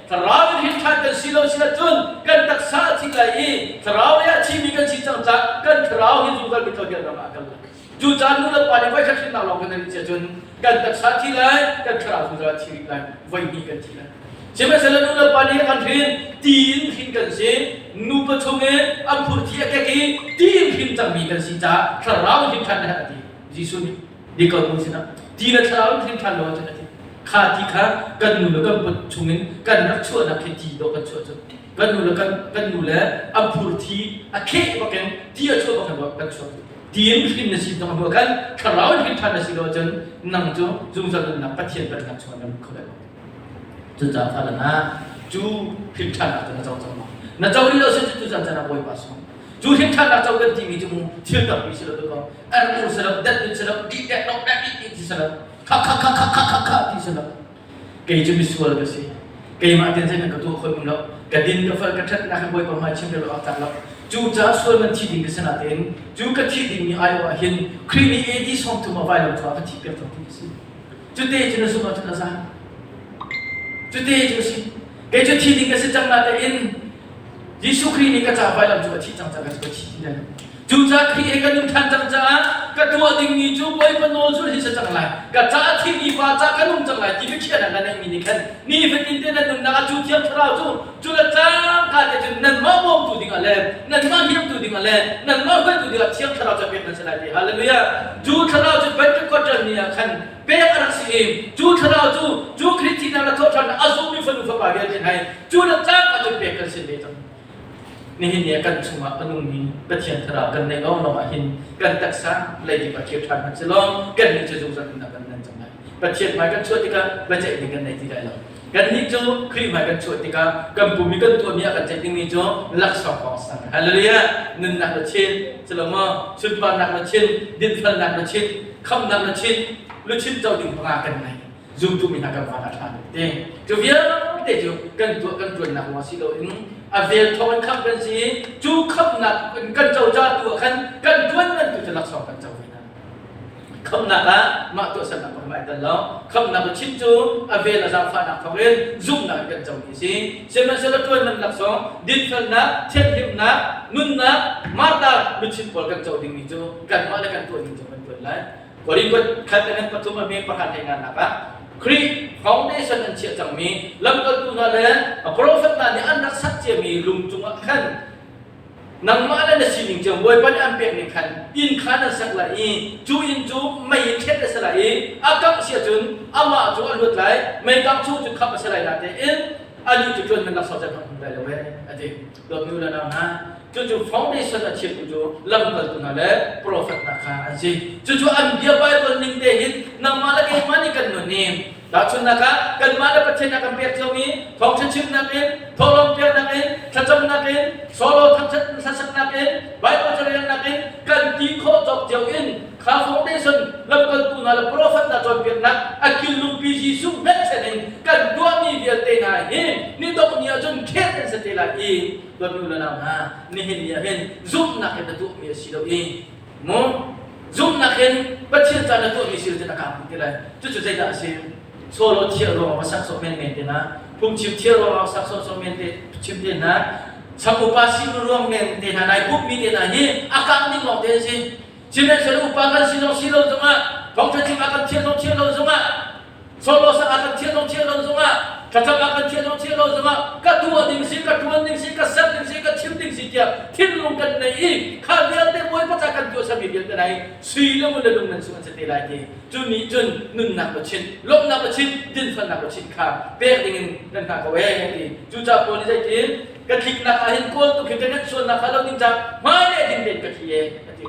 thlarau in hrin ṭhan kan si lo si ahcun kan taksa a thi lai i thlarau lei ah thimi kan si cang caah kan thlarau hi zungzal mithial ram ah a kal lai. Cucaah nu le pa nih voi khat hrinnak lawng kan i si ahcun kan taksa thi lai, kan thlarau zungzal a thi rih lai, voi hnih kan thi lai. Sihmanhsehlaw nu le pa nih a kan hrin, ti in hrin kan si, nupa chungin an phur thi a kek i ti in hrin cangmi kan si caah thlarau in hrin ṭhan a herh a ti. Jesuh nih Nikodemu sinah ti le thlarau in hrin ṭhan lo ahcun a ti. Kha ti kha kan nu le kan put chungin kan rak chuahnak khi ti dawh kan chuah cu. Kan nu le kan kan nu le an phur thi a kheh bakin ti a chuah bakin kan chuah cu. Ti in hrin na si zong hnu khan thlarau in hrin ṭhan na si lo ahcun nang cu zungzal nunnak Pathian pennak chungah na lut kho lai lo. Cucaah fale hna cu hrin ṭhannak cu na co cang maw? Na co rih lo si cu tu caan ah Bawipa sung. Cu hrin ṭhannak co kan timi cu mu thil tampi si lo ko. Er ur si lo, det ut si lo, di dek dok dek di ti si lo, kha kha kha kha kha kha kha ti si lo. Kei cu misual ka si. Keimah ten zeihmanh ka tuah khawh ning lo. Ka din ka fal ka ṭhatnak hi Bawipa hmai chim lo ak tlak lo. Cu caah sual man thi ding ka si natein cu ka thi dingmi aiawh ah hin Khrih nih AD 30 a vailam cungah ka thih piak cang ti a si. Cute cu na zumh ahcun a za. Cute cu a si. Kei cu thi ding ka si cang natein Jesuh Khrih nih ka ca vailam cu a thih cang caah ka thi ti lai lo. Cucaah Khrih he kan um ṭhan cang caah ka tuah dingmi cu Bawipa nawl zulh hi si cang lai. Ka ca a thimi pa ca kan um cang lai ti biakhiahnak na neihmi nih khan nifatin te nan nunnak ah cu Thiang Thlarau cu cu le cangka te cun nanmah bawmtu dingah le nanmah hliamtu dingah le nanmah hruaitu dingah Thiang Thlarau cu pek nan si lai ti. Hallelujah! Cu Thlarau cu Pentecostal ni ah khan pek a rak si i cu Thlarau cu cu Khrih thihnak le thawhṭhannak a zummi fanu fapa vialte hna hi cu le cangka cun pek kan si ve cang. Nihin ni ah kan chungah a nungmi Pathian Thlarau kan neih lawnglawng ah hin kan taksa leidip ah thir ṭhan hmanh sehlaw kannih cu zungzal nunnak kan nan cang lai. Pathian hmai kan chuah tikah biaceih ding kan nei ti lai lo. Kannih cu Khrih hmai kan chuah tikah kan pum i kan tuahmi ah kan ceih dingmi cu laksawng kong a si cang. Hallelujah! Nunnak na chin, silo maw? Sunparnak na chin, dinfelnak na chin, khamhnak na chin, luchin co ding panga kan nei. Zumtu mi hna kan van a ṭha tuk te. Cu vialte cu kan tuah kan ṭuannak ruang si loin a vel thawng in khamh kan si i cu khamhnak in kan co ca tu ah khan kan ṭuan man tu cu laksawng kan co ve hna. Khamhnak ah mah tuahsernak kong ai tel lo. Khamhnak chim cu a vel a zaangfahnak thawng in zumhnak in kan comi a si. Sihmanhsehlaw ṭuan man laksawng, dinfelnak, thianhlimnak, nunnak, Martha luchin pawl kan co dingmi cu kanmah le kan tuah ning cu kan ṭuan lai. Korin khat le pathum a me pakhat hlei nga nak ah Khrih foundation an chiah cangmi lamkaltu hna le prophet hna nih an rak sak ciami lung cungah khan nangmah le na sining cio Bawipa nih an pek ning khan inn kha nan sak lai i cu inn cu mei in thlet a si lai i a kangh si ahcun amah cu a luat lai mei kangh chung cu khamh a si lai natein anih cu ṭuan nan laksawng zeihmanh hmu lai lo ee a ti. Dawtmi u le nau hna, cucu foundation a chiatu cu lamkaltu hna le prophet hna kha an si. Cucu an bia Bible ning te hin nangmah le keimah nih kan nun i tahchunhnak ah kanmah le Pathian a kan pek ciomi thawngṭha chimnak in, thawhlawm piaknak in, thlacamnak in, solo thangṭhat hlasaknak in, Bible carelnak in kan ti khawh cawk cio in kha foundation lamkaltu hna le prophet hna cawnpiaknak a killungpi Jesuh hngalhchen in kan tuahmi vialte hna hi ni dongh ni ahcun khet an si te lai i dawtmi u le nau hna nihin ni ah hin zumhnak in na tuahmi a si lo i mu zumhnak in Pathian ca na tuahmi si lo cun a kang te lai. Cucu zeidah a si? Solo thiah ruangah va sak sawh menmen te hna phungchim thiah ruangah sak sawh sawh men te chim te hna sang upa si ruang men te hna nai pummi te hna hi a kang ding lawng te an si. Sihmanhsehlaw upa kan si zong si lo zongah thawngṭha chim ah kan thiam zong thiam lo zongah. Solo sak ah kan thiah lo thiah lo zongah thlacam ah kan thiah lo thiah lo zongah ka tuah ding si ka ṭuan ding si ka ser ding si ka chim ding si tiah thinlung kan nei i kha vialte Bawipa ca kan tuah sami vialte nai sui le ngun le lung nan sung an si te lai ti cu nih cun nunnak va chinh lawmhnak va chinh dinfelnak va chinh kha pek ding in kan hngah ko ee ti cucaah Paul nih zeitin ka tliknak ah hin kawl tuk hi ka ngeih sualnak kha lo ding ca hmai le ding tein ka thli ee a ti.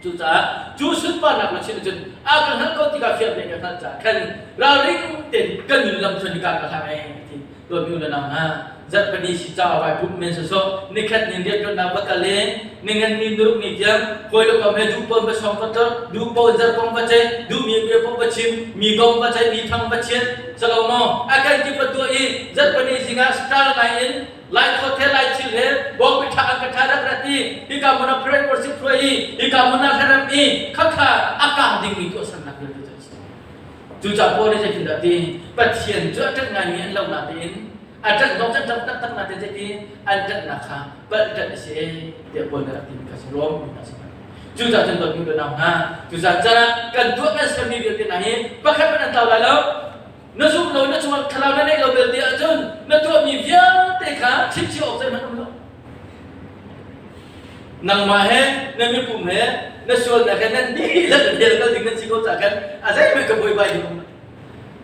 Cucaah cu sunparnak na chim cun a ka hngalh ko ti kha fiang tein ka hngalh caah khan ralring tein ka nun lam cu nika ka hlang ee ti. Dawtmi u le nau hna, zarhpini si ca vai pumh men sawsawh nikhat ni rianṭuannak va kal in ningan ni nuruk ni tiang hawi le kom he duh pawn va sawng va tlorh, duh pawn zarkong va ceih, duhmi bia paoh va chim, mi kong va ceih, mi thang va chiat, salo maw a kan kip va tuah i zarhpini zingah star ngai in Lai thawt he lai thil he bawngpi ṭha an ka ṭha rak rat i hika hmun ah prayer worship hruai i hika hmun ah hlarem i khakha a kang dingmi tuahsernak vialte cu an si. Cucaah Paul nih zeitindah ti Pathian cu a ṭanh ngaimi an lo natein a ṭanh zong cu an ṭanh taktak natein zeiti an ṭanhnak kha palh ṭanh a si tiah Paul nih a rak timi kha si Rom mi hna sin. Cucaah cun dawtmi le nau hna cucaah can ah kan tuah kan sermi vialte hna hi pakhat hmanh an tlau lai lo. Na zumh lo na chungah thlarau na neih lo belte ahcun na tuahmi vialte kha chimchih awk zeihmanh um lo. Nangmah he na mipum he na sualnak he nan dihlak in hell kal ding nan si ko caah khan a zeihmanh ka buaibai ding um lo.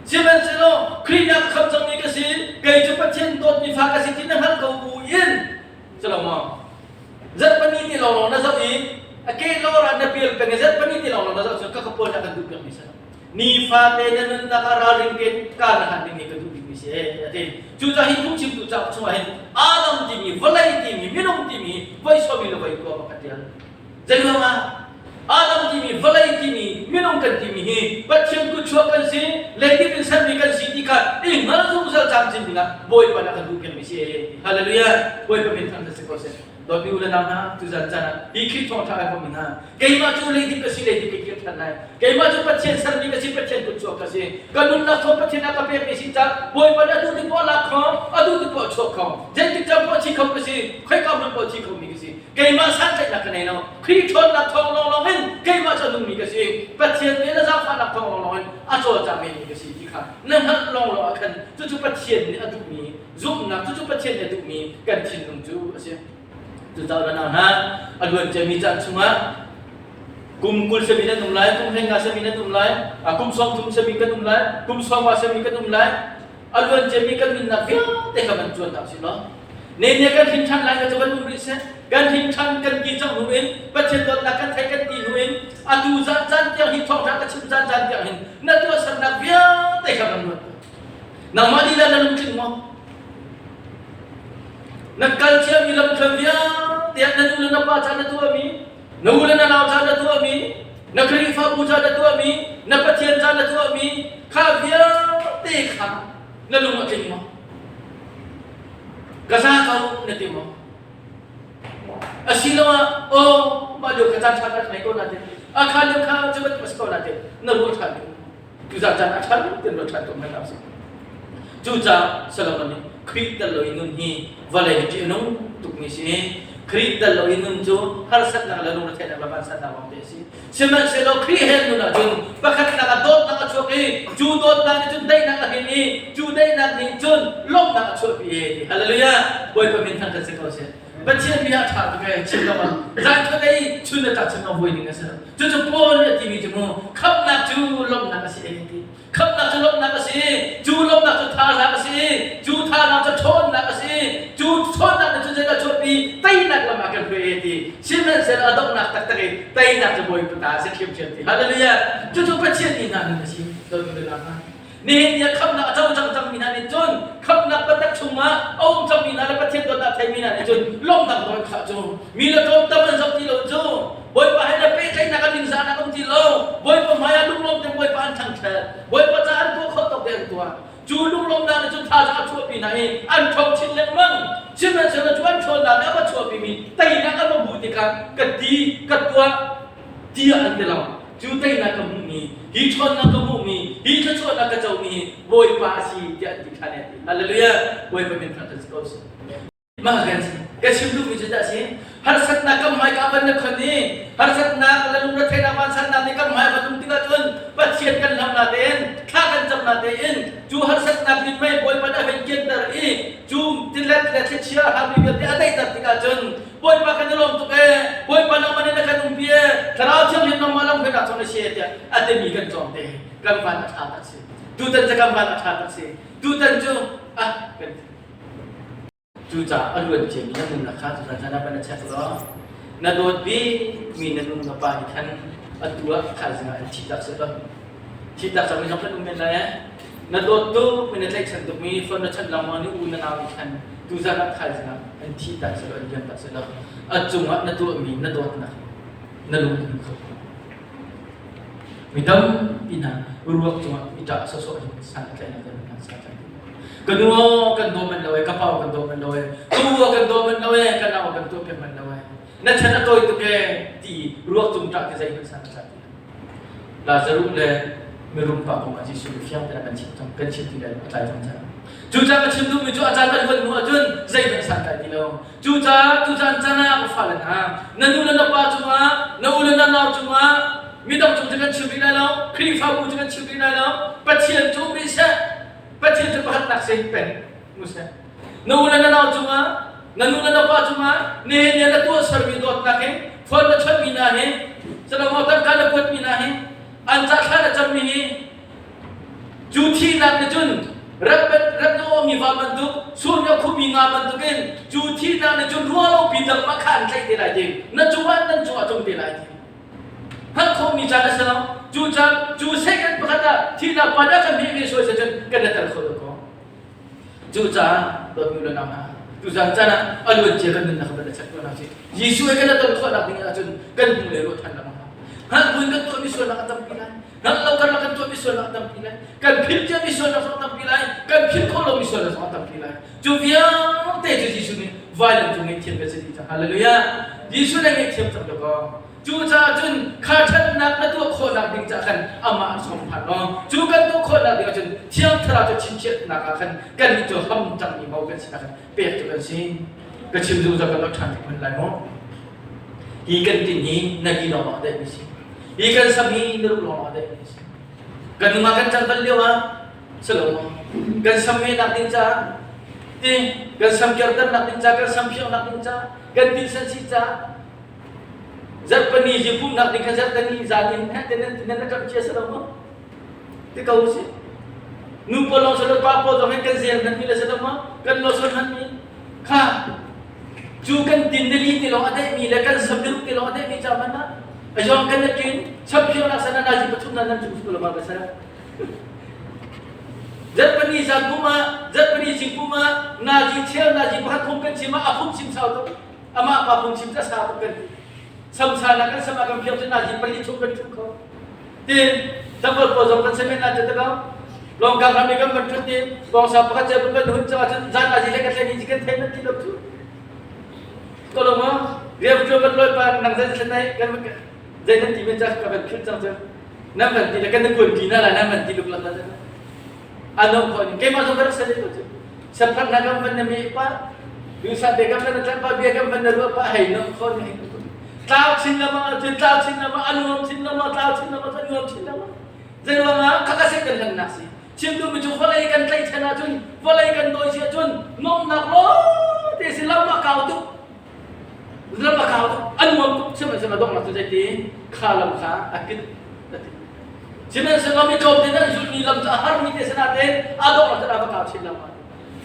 Sihmanhsehlaw Khrih nih a ka khamh cangmi ka si, kei cu Pathian dawtmi fa ka si ti na hngalh ko bu in Salomo zarhpani ti lawnglawng na zoh i a ke lawr ah na pial peng i zarhpani ti lawnglawng na zoh cun ka ka pawl nih a kan duh piakmi si lo. Nifate na nunnak ah ralring tein kar na hlan ding hi ka duh bikmi si a ti. Cucaah hi phungchimtu cauk chungah hin Adam timi, vawlei timi, minung timi voi sawmi le voi kua bak a ṭial. Zeiruangah? Adam timi, vawlei timi, minung kan timi hi Pathian kutchuak kan si, leidip in sermi kan si ti kha i hngal zungzal camcin dingah Bawipa nih a kan duh piakmi si. Hallelujah! Bawipa min thangṭhat si ko seh. Dawtmi u le nau hna, tuzan caan ah hi Khrih thawngṭha ai hrawmmi hna, keimah cu leidip ka si, leidip ka kir ṭhan lai. Keimah cu Pathian sermi ka si, Pathian kutchuak ka si. Ka nunnak thawng Pathian a ka pekmi si caah Bawipa nih a duh tik poah lak kho, a duh tik poah chuak kho. Zeitik caan poah thi kho ka si, khoika hmun poah thi khomi ka si. Keimah santlaihnak ka nei lo. Khrih ṭhawnnak thawng lawnglawng in keimah cu a nungmi ka si. Pathian nih na zaangfahnak thawng lawnglawng in a cawlcangmi ka si ti kha na hngalh lawnglawng ah khan cucu Pathian nih a duhmi zumhnak cucu Pathian nih a duhmi kan thinlung cu a si. Cucaah unau hna, a luan ciami caan chungah kum 20 sami nan um lai, kum 15 sami nan um lai, kum 30 sami kan um lai, kum 50 sami kan um lai, a luan ciami kan nunnak vialte kha van cuan hna usih law ne ne kan hrin ṭhan lai cu van um rih seh kan hrin ṭhan kan ti cang hnu in Pathian dawtnak kan thei kan ti hnu in atu zan caan tiang hi thawngṭha ka chim caan caan tiang hin na tuahsernak vialte kha van ruat Nangmah lila na lungtling maw? Na kal ciami lamthluan vialte ah na nu le na pa ca na tuahmi, na u le na nau ca na tuahmi, na Khrihfabu ca na tuahmi, na Pathian ca na tuahmi, kha vialte kha na lung a tling maw? Ka za ko na ti maw? Asiloah, aw, mah lio kha caan ṭha ka ngei ko na ti. A kha lio kha cu bantuk a si ko na ti. Na ruah ṭhan ding. Tuzaan caan a ṭhan tin ruat ṭhan ko hmanh hna usih. Cucaah Solomon nih Khrih tel lo i nun hi vawlei hi ṭih a nung tukmi si i Khrih tel lo i nun cu harsatnak le lungretheihnak le vansannak lawngte a si. Sihmanhsehlaw Khrih he nun ahcun pakhatnak ah dawtnak a chuak i cu dawtnak nih cun daihnak a hrin i cu daihnak nih cun lawmhnak a chuahpi e ti. Hallelujah! Bawipa min thangṭhat si ko seh. Pathian bia a ṭha tuk ee chim lo ah zan khat ei chun le tlak chun a vuai ding a si lo. Cucu Paul nih a timi cu mu khamhnak cu lawmhnak a si ei ti. Khamhnak cu lawmhnak a si. Cu lawmhnak cu thazaang a si. Cu thazaang cu ṭhawnnak a si. Cu ṭhawnnak nih cun zeidah chuahpi teinak lam ah kan hruai ei ti. Sihmanhsehlaw a donghnak taktak i teinak cu Bawipa ta a si ṭhiamṭhiam ti. Hallelujah. Cucu Pathian nih hna nun a si. Dawtmi le Nihin ni ah khamhnak a co cang cangmi hna nih cun khamhnak biatak chungah a um cangmi hna le Pathian dawtnak theimi hna nih cun lawmhnak nawl khah cu mi le tlawmtam an zoh ti lo cu Bawipa he le pehtlaihnak an ningzahnak um ti lo Bawipa hmai ah lunglawm tein Bawipa an thangṭhat Bawipa ca an tuah khawh tawk te an tuah cu lunglawmnak nih cun thazaang a chuahpi hna i an ṭhawng chin lengmang sihmanhsehlaw cu an ṭhawnnak nih a va chuahpimi teinak an va hmuh tikah ka ti ka tuah tiah an ti lo. Cu teinak ka hmuhmi, hi ṭhawnnak ka hmuhmi, hi thluachuahnak ka comi hi Bawipa a si tiah an ti ṭhan e. Hallelujah! Bawipa min thangṭhat si ko seh. Mah kan si. Ka chim duhmi cu dah si? Harsatnak kan hmai ka van na khon i harsatnak le lungretheihnak vansannak nih kan hmai van um tikah cun Pathian kan hlam na tein thla kan cam na. Natein cu harsatnak mithmai Bawipa nih a hun kianter i cu tilet le thlichia harmi vialte a daihter tikah cun Bawipa kan i lawm tuk ee, Bawipa nangmah nih na kan umpi ee, Thlarau Thianghlim nangmah lamhruainak cun na si ee tiah a timi kan cawm te kan van a ṭha tak si. Tutan cu kan van a ṭha tak si. Tutan cu ah kan ti. Cucaah a luan ciami na nunnak kha tuzan caan ah van i check law na dawt bikmi na nu na pa nih khan atu ah thaizing ah an thih tak seh law thih tak cangmi zong kan um men lai eh. Na dawt tuk mi na tlaihchan tukmi phone na chanh lengmang ni u na nau nih khan tuzan ah thaizing ah an thih tak seh law an liam tak seh law a cungah na tuahmi na dawtnak na lung a hmu kho. Mi tampi hna ruak cungah i ṭah sawsawh in san a tlaihnak kan hna sa tlai. Ka nu aw kan daw manh lo ee, ka pa aw kan daw manh lo ee, ka u aw kan daw manh lo ee, ka nau aw kan tuah piak manh lo ee. Na chan a tawi tuk ee ti ruak cung ṭah ti zeihmanh san a tlai ti lo. Lazarus le mirum pa kong ah Jesuh nih fiang tein a kan chimh cang, kan chim ti lai lo, a tlai cang cang. Cucaah ka chim duhmi cu a caan a luan hnu ahcun zeihmanh san tlai ti lo. Cucaah tucaan caan ah ka fale hna, na nu le na pa cungah, na u le na nau cungah, midang cung cu kan chim rih lai lo, Khrihfabu cu kan chim rih lai lo, Pathian cu um rih seh, Pathian cu pakhatnak seh peng mu seh. Na u le na nau cungah, na nu le na pa cungah, nihin ni na tuahsermi dawtnak hi, phone na chawnhmi hna hi, salamo tangka na kuatmi hna hi, an ca thla na cammi hi, Cu thihnak nih cun rap rap na awmi va bantuk, sur na khumi nga bantukin cu thihnak nih cun ruahlopi dangmah kha an tlaih te lai ti. Na cungah nan cungah tlung te lai ti. Hngalh khawhmi caan a si lo. Cu caan, cu second pakhat ah thihnak pa dah kan hmeh ve sual si cun kan i tel kho lo ko. Cucaah dawtmi le nau hna, tuzan caan ah a luancia kan nunnak van i check tuah hna usih. Jesuh he kan i ton khawhnak ding ahcun kan hnu le ruah ṭhan lengmang hau. Hngalh buin kan tuahmi sualnak a tampi lai. Hngalh lo karlak kan tuahmi sualnak a tampi lai. Kan philh ciami sualnak zong a tampi lai. Kan philh khawh lomi sualnak zong a tampi lai. Cu vialte cu Jesuh nih vailam cung ngaihthiam kan si dih cang. Hallelujah! Jesuh nih ngaihthiam cang dakaw. Cucaah cun kha ṭhatnak na tuah khawhnak ding caah khan amah sawm hlan law cu kan tuah khawhnak ding ahcun Thiang Thlarau cu chinchiahnak ah khan kannih cu ham cangmi mo kan sinak khan pek cu kan si. Ka chim zungzal kan lo ṭhan tik hmanh lai maw? Hi kan tin hi na li lawng ah daihmi si. Hi kan sam hi na ruh lawng ah daihmi si. Kan nungak kan cang bal lio ah si lo maw? Kan sam mehnak ding caah ti kan sam kerternak ding caah kan sam phiangnak ding caah kan tilsan si caah Zarhpini zi pumhnak ding kha zarhtani zan in heh te nan nan na ṭamh cia si lo maw? Ti ko si. Nu pawl lawng si lo pa pawl zong hin kan zel hmanmi le si lo maw? Kan lawsawn hmanmi kha cu kan tin nili ti lawng a daihmi le kan sam diruk ti lawng a daihmi ca hmanh ah a yong kan na ṭin champion ah sana nazi pathum na nan cung su lo ma ka sa. Zarhpini zan pum ah zarhpini zing pum ah nazi cheu nazi pakhat phung kan chim ah a phung chim sau tuk. Amah pa phungchim cu a sau tuk kan ti. Samsa na kan sam ah kan phiang cu nazi pali chung kan ṭhu kho. Tin tlangval pawl zong kan semen na cu ta ko. Lawngkang ram i kan van ṭhut i bawngsa pakhat cio kan hun cang ahcun zan nazi le kan thlen hi kan thei nan ti lo cu. Ko lo maw? Rian cu van lawi pa nang zan thlen nai kan zei nan ti men ca ka van philh cang cu. Nan van ti le kan na kuan pi na la nan van ti luk lak la. Ano ko ni keimah zong ka rak sal ko cu. Saphat na kam van na me pa dusa te kam na tlan pa bia kam van na ruah pa hei no kho ni hei tlau chin lama cun tlau chin lama anuam chin lama tlau chin lama anuam chin lama zeiruang ah khaka se kan hlan nak si chim duhmi cu vawlei kan tlaihchan ahcun vawlei kan dawi si ahcun nuamnak lo te si lam a kau tuk lam a kau tuk anuam tuk sihmanhsehlaw donghnak cu zeiti kha lam kha a kit Sihmanhsehlaw mi tlawmte nan zulhmi lam cu a harmi te sinain a dongh ah va kau chin lengmang.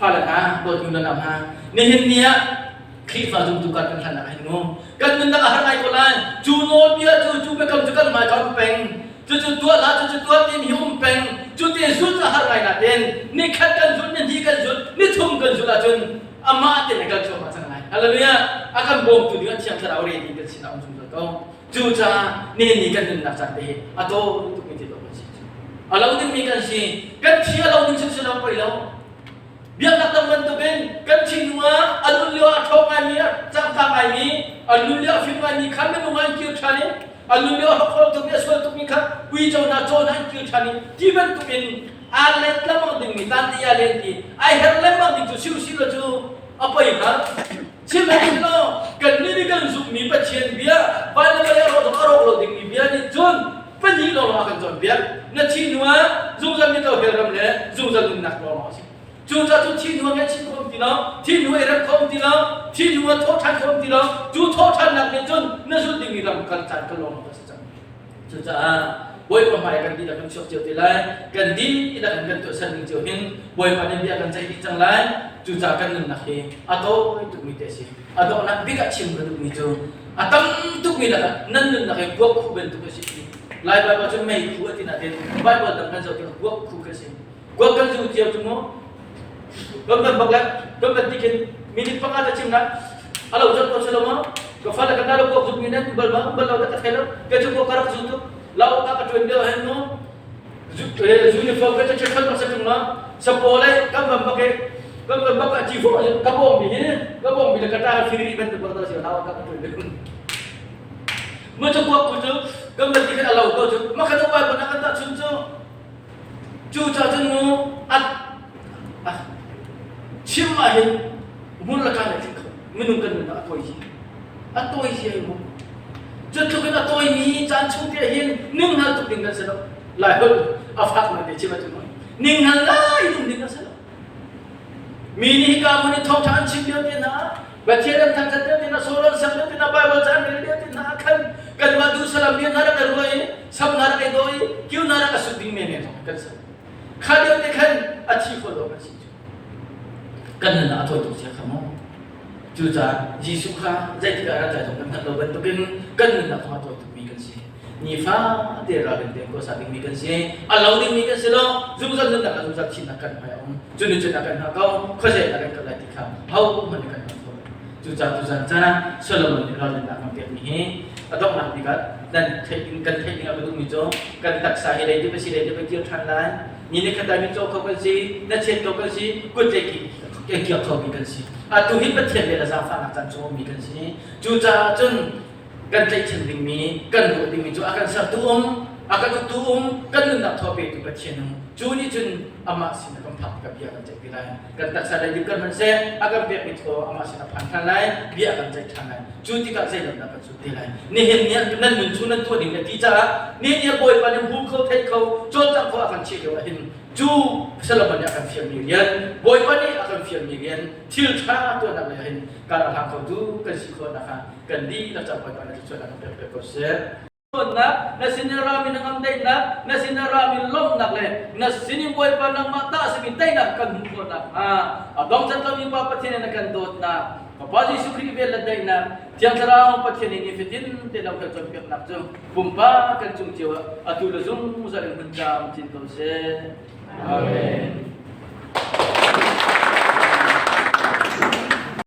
Fale hna, dawtmi le nau hna, nihin ni ah Khrihfa zumtu kar kan hlannak hin mu. Kan nunnak a har ngai ko lai. Cu nawlbia cu cu biakam cu kan hmai ka um peng. Cucu tuah la cucu tuah timi hi um peng. Cu ti zulh cu a har ngai nain nikhat kan zulh, nihnih kan zulh, nithum kan zulh ahcun amah tein a kal cuahmah cang lai. Hallelujah! A kan bawmtu ding ah Thiang Thlarau ready kan sinah um zungzal ko. Cucaah nihin ni kan nunnak caan te hi a tawi tukmi ti kan si. A lo dingmi kan si. Kan thi a lo ding si lo poi lo. Biaknak dang bantukin kan thinlung ah a nun lio a ṭhawng ngaimi, a cangkang ngaimi, a nun lio a fim ngaimi kha minung ah an kir ṭhan i a nun lio a hokhrol tukmi, a sual tukmi kha uico hna, caw hna an kir ṭhan i ti bantukin aa let lengmang dingmi tan ti aa len ti ai her lengmang ding cu si usih law cu a poi hnga. Sihmanhsehlaw kannih nih kan zumhmi Pathian bia van le vawlei a rawh zong a rawk lo dingmi bia nih cun pahnih lawnglawng a kan cawnpiak. Na thi hnu ah zungzal mi to hell ram le zungzal nunnak lawng a si. Cucaah cu thi hnu ah ngaihchih khawh um ti lo, thi hnu ah i rem khawh um ti lo, thi hnu ah thawh ṭhan khawh um ti lo. Cu thawh ṭhannak nih cun na zulh dingmi lam kal caan kal lawng a si cang. Cucaah Bawipa hmai kan dihlak kan chuak cio te lai. Kan dihlak in kan tuahser ning cio hin Bawipa nih bia kan ceih dih cang lai. Cucaah kan nunnak hi a tawi tukmi te a si. A donghnak bik ah chim ka duhmi cu a tam tukmi lakah nan nunnak hi kuak khu bantuk a si. Lai Baibal cun mei khu a ti nain Baibal dang kan zoh tikah kuak khu ka si. Kuak kan zu cio cu mu kan kan bak le kan kan ti khin minute panga ta chim na alo chan ko selo ma ka fa le kan lo kuak zuk mi nan bal ma bal lo ta ka thai lo ke chu ko karak zu tu lau ka ka tuan deu hen no zu uniform ka che khan sa tung ma sa po le kan ban bak e kan ban bak a chi fo ka bong mi hi ka bong mi le ka ta firi ban tu ko ta si lau ka ka tuan deu ma chu kuak ku chu kan ban ti khan alo ko chu ma khan pa ban kan ta chun chu Cucaah cun mu a chim ahhin hmun le kaan a tling kho. Minung kan nunnak a tawi zia. A tawi zia hi mu. Cu tluk in a tawimi caan chung te hin ninghngal tuk ding kan si lo. Lai holh a fak ngai te chim ahcun ninghngal ngai ding ding a si lo. Mi nih hika hmun i thawngṭha an chim lio te hna Pathian an thangṭhat lio te hna, sawr an sak lio te hna, Baibal ca an rel lio te hna ah khan kanmah duh salam bia hna rak i ruah i sam hna rak i daw i kiu hna rak a sut ding menmen zong kan si. Kha lio te khan a thi kho lo kan si cu. Kan nunnak a tawi tuk sia kha maw? Cucaah Jesuh kha zeitik ah rat lai zong kan hngalh lo bantukin kan nunnak zong a tawi tukmi kan si. Nifa te ralrin tein khuasa dingmi kan si. A lo dingmi kan si lo. Zungzal nunnak le zungzal thihnak kan hmai a um. Cu nih cun a kan hngah ko. Khuazei a kan kal lai ti kha hohmanh nih kan hngal kho lo. Cucaah tuzan caan ah Solomon nih ralrinnak kan pekmi hi a donghnak bik ah nan theih ding kan theih ding ah ka duhmi cu kan taksa hi leidip a si leidip a kir ṭhan lai. Ni ni khat ah mitcaw kho kan si, na chiat kho kan si, kut le ke kiak khomi kan si. Atu hi Pathian le zaangfahnak caan chung ummi kan si. Cucaah cun kan tlaihchan dingmi kan ruah dingmi cu a kan sertu um a kan uktu um kan nunnak thaw petu Pathian um cu nih cun amah sin a kan phak tikah bia kan ceih ti lai kan taksa le dik kan hman seh a kan pekmi thaw amah sin a phan ṭhan lai bia kan ceih ṭhan lai cu tikah zeilam dah kan sut te lai nihin ni ah nan nun chung nan tuah ding na ti caah nihin ni ah Bawipa nih hmu kho theih kho cawlcangh kho a kan chiah lio ah hin cu Solomon nih a kan fialmi rian Bawipa nih a kan fialmi rian thil ṭha tuahnak lei ah hin kar a hlang khotu kan si khawh nakhnga kan dihlak cang Bawipa nih thluachuahnak kan pek piak ko seh. Dawtnak, na sin i rami na ngamdaihnak, na sin i rami lawmhnak le na sin i Bawipa nangmah ta a simi teinak kan hmuh khawh nakhnga a dongcat lomi Pa Pathian in na kan dawtnak, Fapa Jesuh Khrih vel le daihnak, Thiang Thlarau Pathian in nifatin te lo kan cawnpiaknak cu pumpak kan cung cio ah atu le zungzal in hmun camcin ko seh. Amen.